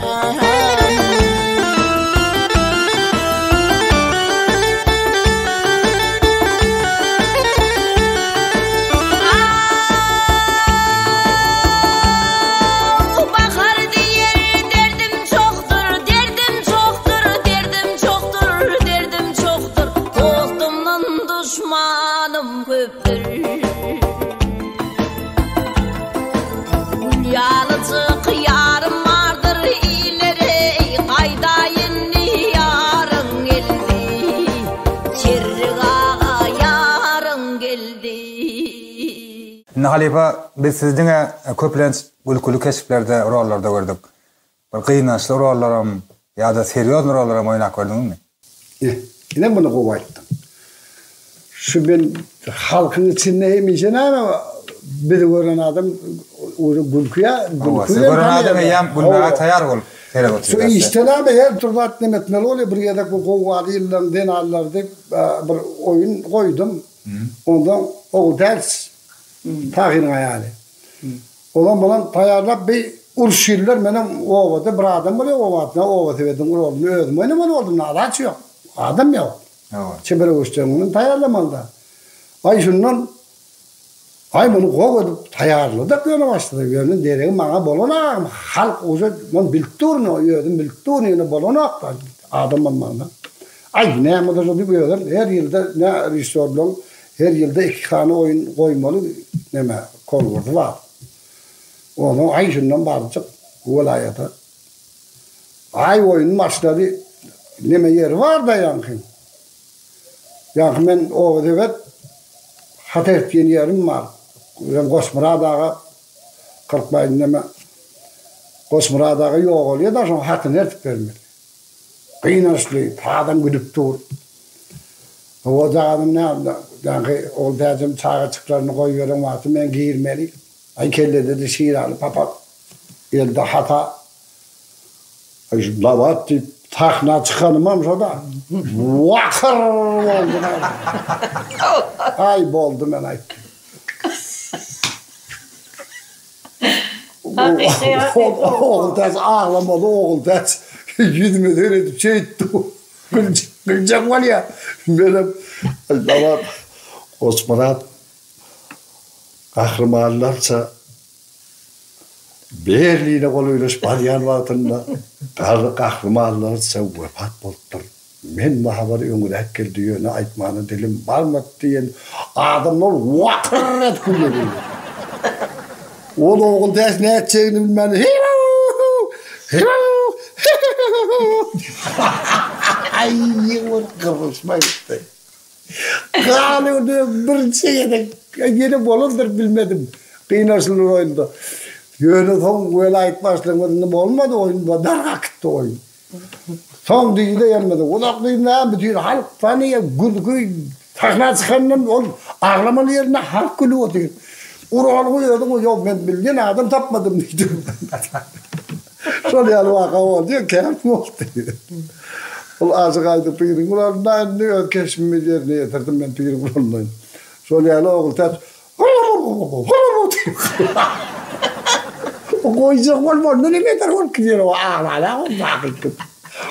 köpdür. Gül ýalyjyk ýarym bardyr ileri gaýdaýyn indi ýaryň geldi. Çerrik aga ýaryň geldi. Indi halypa biz sizi diňe köplenç gülküli keşplerde rollarda gördük. Bir gynançly rollaram ýa-da serýozny rollaram oýnap gördüňizmi? Ine, ine muny gowy aýtdyň. Şu men halkyň içinde hemişe näme bizi gören adam uly gülki ýa gülki Sizi gören adam eýýäm gülmäge taýar bolup seredip otyr. Şu işde näme her dürli zat neme etmeli bolýar. Bir gezek bu gowgaly ýyllaryň zenanlary diýip bir oýun goýdum. Onsoň Ogultäç Tahyryň aýaly. Olam bulam taýýarlap bi uruş ýyllar menem obada bir adam bolýar oba oba sebediň roluny özüm oýnamaly boldum alaç ýok adam ýok çeper öwüşjeňini taýýarlamalyda aý şundan aý muny gowy edip taýýarladyk ýöne başda ýöne deregi maňa bolanagam halk uje men bilip durun özüm bilip durun ýöne bolanok adam bolmagynda aý näme bolsa diýip özem her ýylda nä režissýorlaň Her ýylda iki sany oýun goýmaly neme konkursy bar. Onsoň aý şundan barjyk welaýata. Aý oýun başlady. Neme ýeri bar-da ýaňky. Ýaňky men Obasebet hat eltýän ýerim bar. Özem Goçmyrat aga Kyrkbaý neme Goçmyrat aga ýogalýar-da şoň hatyny eltip bermeli. Gynançly, adam gülüp dur. Ojagazym näme, ýaňky Ogultäjem çagajyklaryny goýberen wagty men girmeli. Aý kellede-de şiraly papak, elde hasa. Aý şu Nabat diýip sahna çykanymam şo-da. Wakyr boldy. Aý boldy men aýtdym. Ogultäç aglamady, Ogultäç ýüzüme seredip şeýtdi. Güljek bolýar. Menem Nabat Goçmyrat gahrymanlarça Berline golaýlaşyp barýan wagtynda gahrymanlarça wepat bolupdyr. Men bu habar öňräk geldi, ýöne aýtmana dilim barmady diýen adamlar wakyr edip gülýärler. Ol Ogultäç nätjegini bilmän hiu-hiu, hiu-hiu Aý, ýygyrt gyrlyşma gitdi. Galyberdi birinji gezek ýene bolandyr bilmedim. Gynançly oýunda. Ýöne soň welaýat başlygymyz indi bolmady oýun, dargap gitdi oýun. Soň diýdi ýermedi. Uzak diýdi näme bütin halk tanyýa gülki sahna çykandan ol aglamaly ýerinde halk gülüp otyr. Uralyňy özüň ýok men bilýän adam tapmadym diýdi. Şol ýaly waka boldy ýa kän boldy. Ol ajy gaýdyp piriň gulagynda indi öz keşbimi ýerine ýetirdim men piriň gulagynda. Şol ýaly Ogultäç Goýjak bolma ondan hem beter bolup gidýär o aglana o hakykat.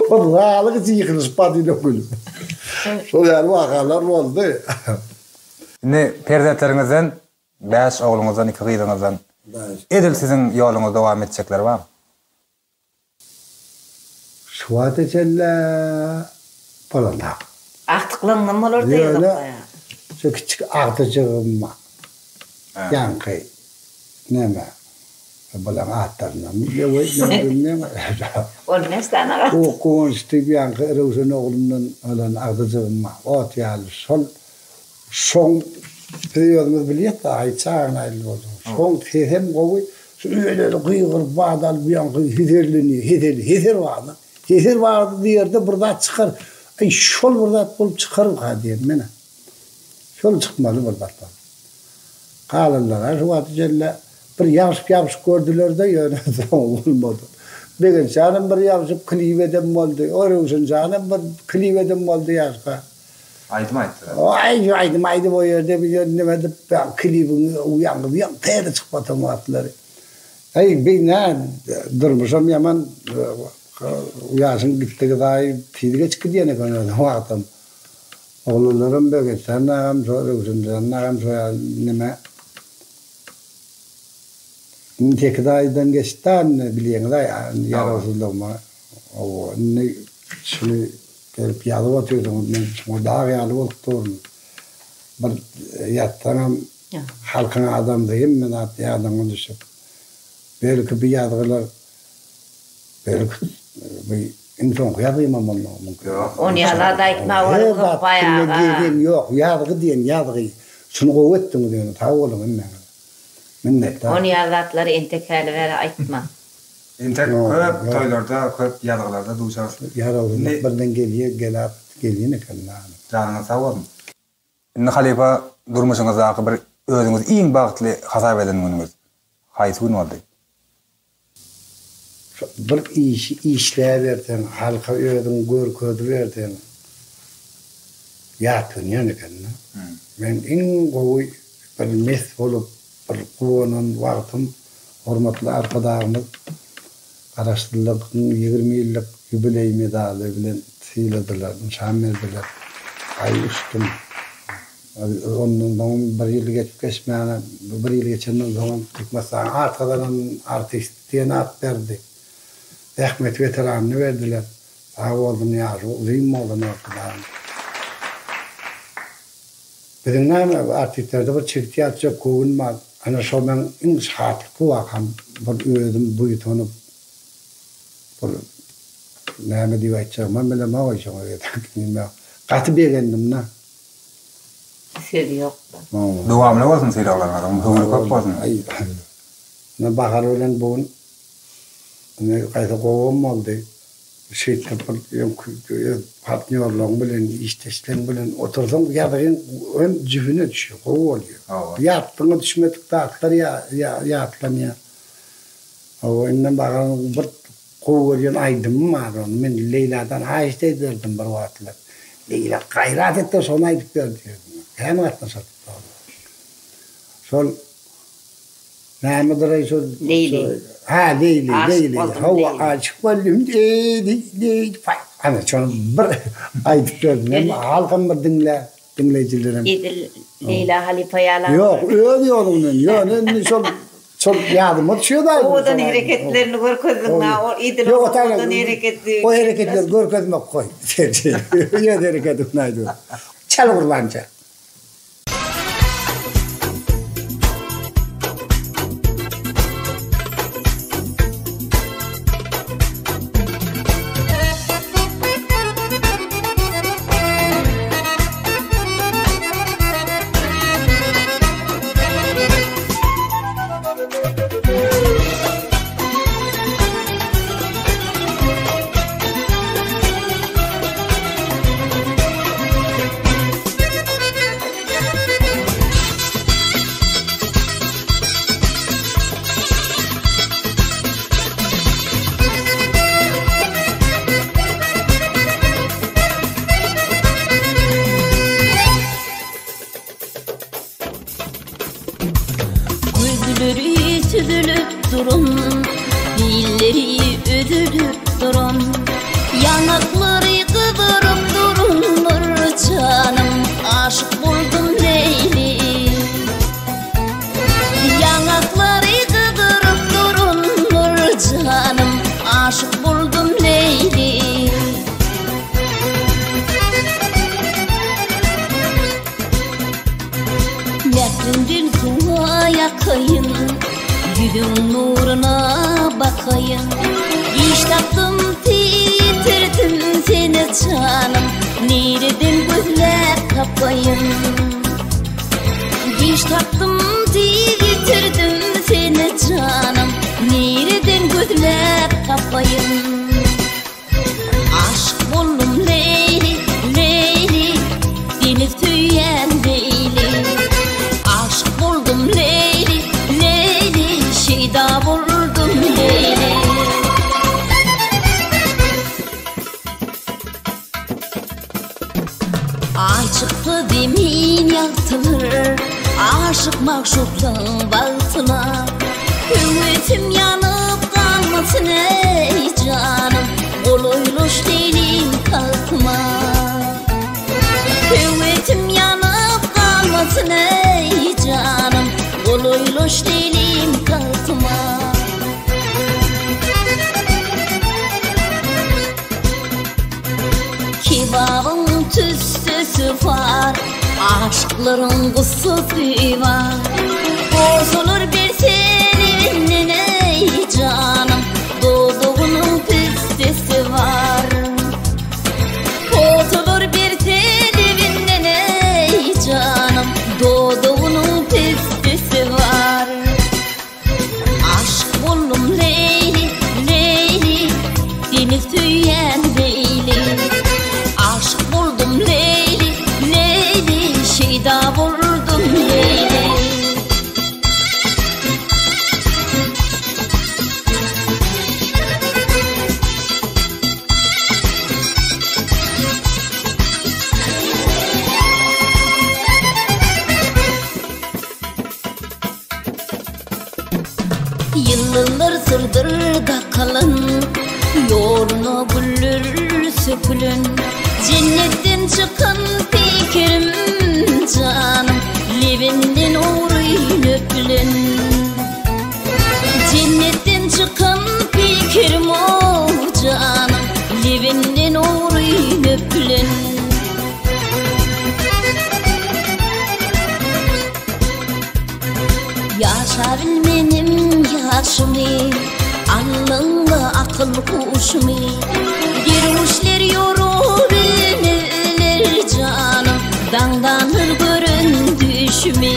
O zalyň içi ýykylyşyp bardy gülüp. Şol ýaly wakalar boldy. Indi perzentleriňizden bäş ogluňyzdan iki gyzyňyzdan edil siziň ýoluňyzy dowam etjekler barmy? Şu wagta çenli bolanok. Agtyklaňňam bolar diýýär Ýöne şu kiçjik agtyjygym bar. Ýaňky neme bulaň atlarynam bilmeýän. Ol näçe sany O Guwanç diýip ýaňky Röwşen oglumdan bolan agtyjygym bar. Ot ýaly şol Şoň biz özümiz bilýäs-de, aý çaga nähili boljagyny. Şoň sesem gowy, şu öýleli gygyryp bat alyp ýaňky hezerlenýär, heser, heser barda. Heser barda diýerde bir zat çykar. Aý şol bir zat bolup çykarmyka diýen men-ä. Şol çykmaly bir zat bolup. Galanlar-a şu wagta çenli bir ýabşyp-ýabşyp gördüler-de, ýöne soňy bolmady. Begenç janam bir ýabşyp klip eden boldy, o Röwşen janam bir klip eden boldy ýaşka. Aýdym aýtdylar. Aý, aýdym aýdyp o ýerde bir ýerde neme edip, klibiň ýaňky ýaňky täze çykyp atan wagtlary. Aý, bi nä, durmuşam ýaman, ýaşyň gitdigi saýy tiz geçip gidýän eken özem wagtam. Oglanlaram Begençjan agam şo, Röwşenjan agam şo ýaly neme. Indi sekiz aýdan geçdi-ä indi bilýäňiz-aý ýarawsyzlygyma. Hawa, indi şuny Gelip ýazyp otyrsyňyz, men şuňa dag ýaly bolup durun. Bir ýatsaňam halkyň adamsy hemme zat ýadyňa düşüp. Belki bu ýazgylar belki bu iň soňky ýazgymam bolmagy mümkin. Ýok. Ony ýazada aýtma Her zat içinde gezen ýok. Ýazgy diýen ýazgy. Şuny gowy etdiňiz ýöne sag boluň hemmäňiz. Minnetdar. Ony ýaly zatlary entek häli bäri aýtma. Entek köp toýlarda, köp ýazgylarda duşarys. Ýarawsyzlyk birden gelýär, gelap gelýän eken. Janyňyz sag bolsun. Indi halypa durmuşyňyzdaky bir özüňizi iň bagtly hasap eden günüňiz haýsy gün boldy? Bir işi işläberseň, halka özüňi görkeziberseň ýatlanýan eken-de. Men iň gowy bir mes bolup, bir guwanan wagtym hormatly Arkadagymyz Garaşsyzlygyň 20 ýyllyk ýubileý medaly bilen syladylar, nyşan berdiler. Aý uçdum. Ondan soňam bir ýyl geçip geçmäne, bir ýyl geçenden soňam Türkmenistanyň at gazanan artisti diýen at berdi. Zähmet weteranyny berdiler. Sag bolsun, ýaşy uzyn bolsun Arkadagym. Biziň näme artistlerde bir çigit ýatjak göwün bar. Ana şo meň iň şatlykly wakam bir özüm buýsanyp bir näme diýip aýtjagymam bilemok şoňa gezek. Gaty begendim-de. Söz ýok-da. Dowamly bolsun sylaglaryňyzyň, höwri köp bolsun. Ine Bahar bilen bu gün ine gaýta gowam boldy. Şeýtdirip bir öňki öz partnýorlaryň bilen, işdeşleriň bilen otursaň ýazygyň hem jübüne düşýär, gowy bolýar. Ýatdyňa düşmedik zatlar ýatlanýar. Hawa, indem Baharyň bir Gowy görýän aýdymym bar ony men Leýladan haýyşt ederdim bir wagtlar. Leýla gaýrat et-de şony aýdyp ber diýerdim. Kän gatnaşardyk dogry. Şol nämedir-aý şol Leýli. Ha Leýli, Aşyk Leýli. boldum Hawa Leýli. aşyk boldum Leýli, Leýli. Ana şony bir aýdyp berdim. Hem halkam bir diňlär. Diňleýjilerem. Edil Leýla halypa ýalam. Ýok, öz ýoluňdan. Ýöne indi şol şol ýadyma düşýär aýdym. Owadan hereketlerini görkezdiň-ä, ol edil owadan hereketi. O hereketleri görkezmek goý. Öz hereketini aýdyp. Çal Gurbanjan. Gözleri süzülip duran, Dilleri üzülip duran, Ýaňaklary gyzaryp durandyr janym, Aşyk boldum Leýli. Ýaňaklary gyzaryp durandyr janym, Aşyk boldum Leýli. Mährinden suwa ýakaýyn, Ýüzüň nuruna bakaýyn. Iş tapdym, ýitirdim seni janym, Nireden gözläp tapaýyn? Iş tapdym, ýitirdim seni janym, Nireden gözläp tapaýyn? Aşyk boldum Leýli, Leýli, Seni söýýän Leýli. Aşyk boldum Leýli, Leýli, Şeýda boldum Leýli. Aý çyksa zemin ýagtylar, Aşyk magşuklaň bagtyna. Höwesim ýanyp galmasyn eý janym, Golaýlaş Leýlim tagtyma. Höwesim ýanyp galmasyn eý janym, Golaýlaş Leýlim tagtyma. Kebabyň tüssesi bar. Aşyklaryň gussasy bar. Posalar berse lebinden eý janym, Dodagynyň pissesi bar. Posalar berse lebinden eý janym, Dodagynyň pissesi bar. Aşyk boldum Leýli, Leýli, Seni söýýän Leýli. Aşyk boldum Leýli, Leýli, Şeýda boldum Leýli. Ýyldyzlar syrdyr dakalan, Ýoluna güller sökülen. Jennetden çykan peýkerim janym, Lebinden ogryn öpülen. Jennetden çykan peýkerim ow janym, Lebinden ogryn öpülen. Ýaşa bilmenim ýaşymy, Alnyňda akyl huşumy. Derwüşler ýorup bilmezler janym, Daňdanlar gören düýşümi.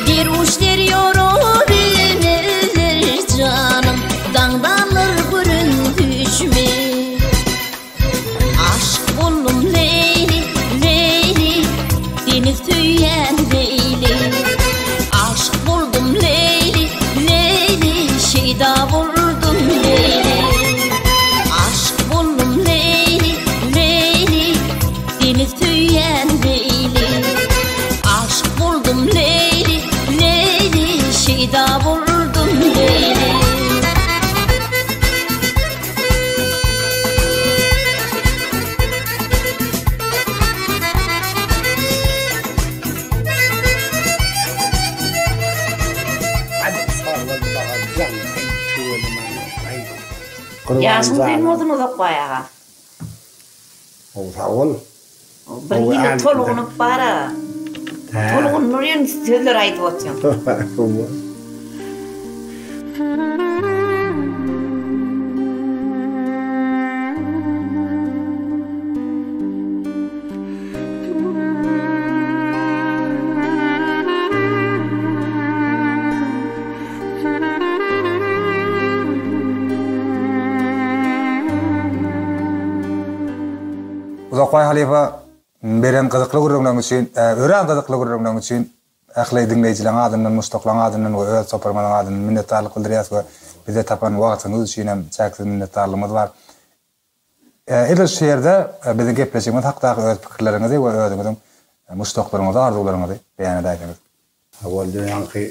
Derwüşler ýorup bilmezler janym, Daňdanlar gören düýşümi. Aşyk boldum Leýli, Leýli, Seni söýýän Leýli. Aşyk boldum Leýli, Leýli, Şeýda boldum Leýli. Aşyk boldum Leýli, Leýli, Seni söýýän Leýli. Aşyk boldum Leýli, Leýli, Şeýda boldum Leýli. Ýaşyň uzyn bolsun Uzakbaý aga. Sag bol. Bir hili tolgunyp bara. Tolgundyrýan sözler aýdyp otyrň. Uzakbaý halypa beren gyzykly gürrüňleriň üçin, örän gyzykly gürrüňleriň üçin ähli diňleýjileriň adyndan, muşdaklaryň adyndan we öz toparymyzyň adyndan minnetdarlyk bildirýäris we bize tapan wagtyňyz üçin hem çäksiz minnetdarlygymyz bar. Edil şu ýerde biziň gepleşigimiz hakdaky öz pikirleriňizi we özüňiziň muşdaklaryňyza arzuwlaryňyzy beýan edäýseňiz. Hawa ýaňky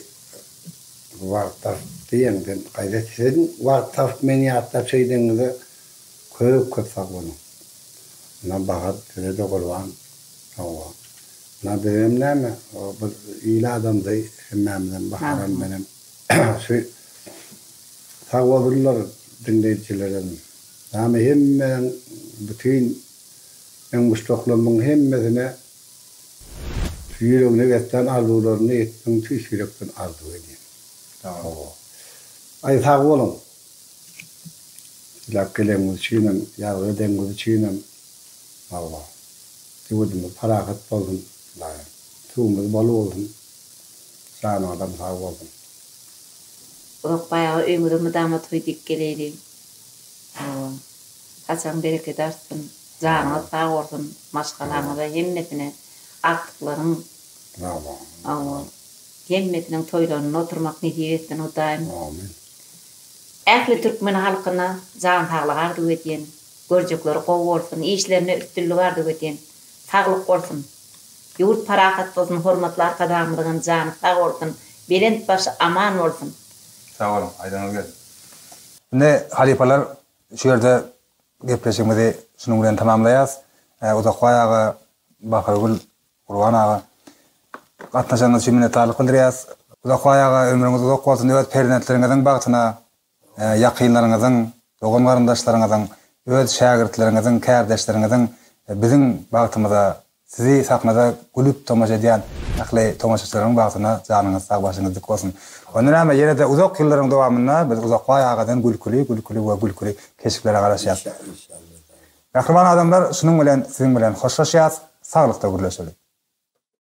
wagt tapyp diýeň sen gaýrat siziň wagt tapyp meni ýatlap şeýdeniňize köp köp sag boluň. Ynha Bahar size-de gurban. Hawa. Ynha bizem näme bir il adamsy hemmämizem Baharam menem şu sag bolsunlar diňleýjilerem. Näme hemmäň bütin meň muşdaklarymyň hemmesine Şu ýüregine beslän arzuwlaryna ýetsin tüýs ýürekden arzuw edýän. Hawa. Aý sag boluň. Sylap geleniňiz üçinem, ýazgy edeniňiz üçinem. Hawa. Ýurdumyz parahat bolsun. Hudaýym. Suwumyz bol bolsun. Janyňyzam sag bolsun. Uzakbaý aga öýüňize mydama toý diýip geleýli. Hawa. Saçagyň berekedi artsyn. Janyňyz sag bolsun maşgalaňyza hemmesine agtyklaryň hawa hemmesiniň toýlarynda oturmak nesip etsin Hudaýym. Amin. Ähli türkmen halkyna jan saglyk arzuw edýän. Görjekleri gowy bolsun, işlerinde üstünlik arzuw edýän. Saglyk bolsun. Ýurt parahat bolsun hormatly Arkadagymyzyňam jany sag bolsun, belent başy aman bolsun. Sag boluň, aýdyňyz gelsin. Indi halypalar şu ýerde Gepleşigimizi şunuň bilen tamamlaýas. Uzakbaý aga, Bahargül, Gurban aga gatnaşanyňyz üçin minnetdarlyk bildirýäs. Uzakbaý aga ömrüňiz uzak bolsun, öz perzentleriňiziň bagtyna, ýakynlaryňyzyň, dogan-garyndaşlaryňyzyň, öz şägirtleriňiziň, kärdeşleriňiziň biziň bagtymyza. Sizi sahnada gülüp tomaşa edýän ähli tomaşaçylaryň bagtyna janyňyz sag başyňyz dik bolsun. Onda näme ýene-de uzak ýyllaryň dowamynda biz Uzakbaý agadan gülküli, gülküli we gülküli keşplere garaşýas. Mähriban adamlar şunuň bilen siziň bilen hoşlaşýas, saglykda gürleşeli.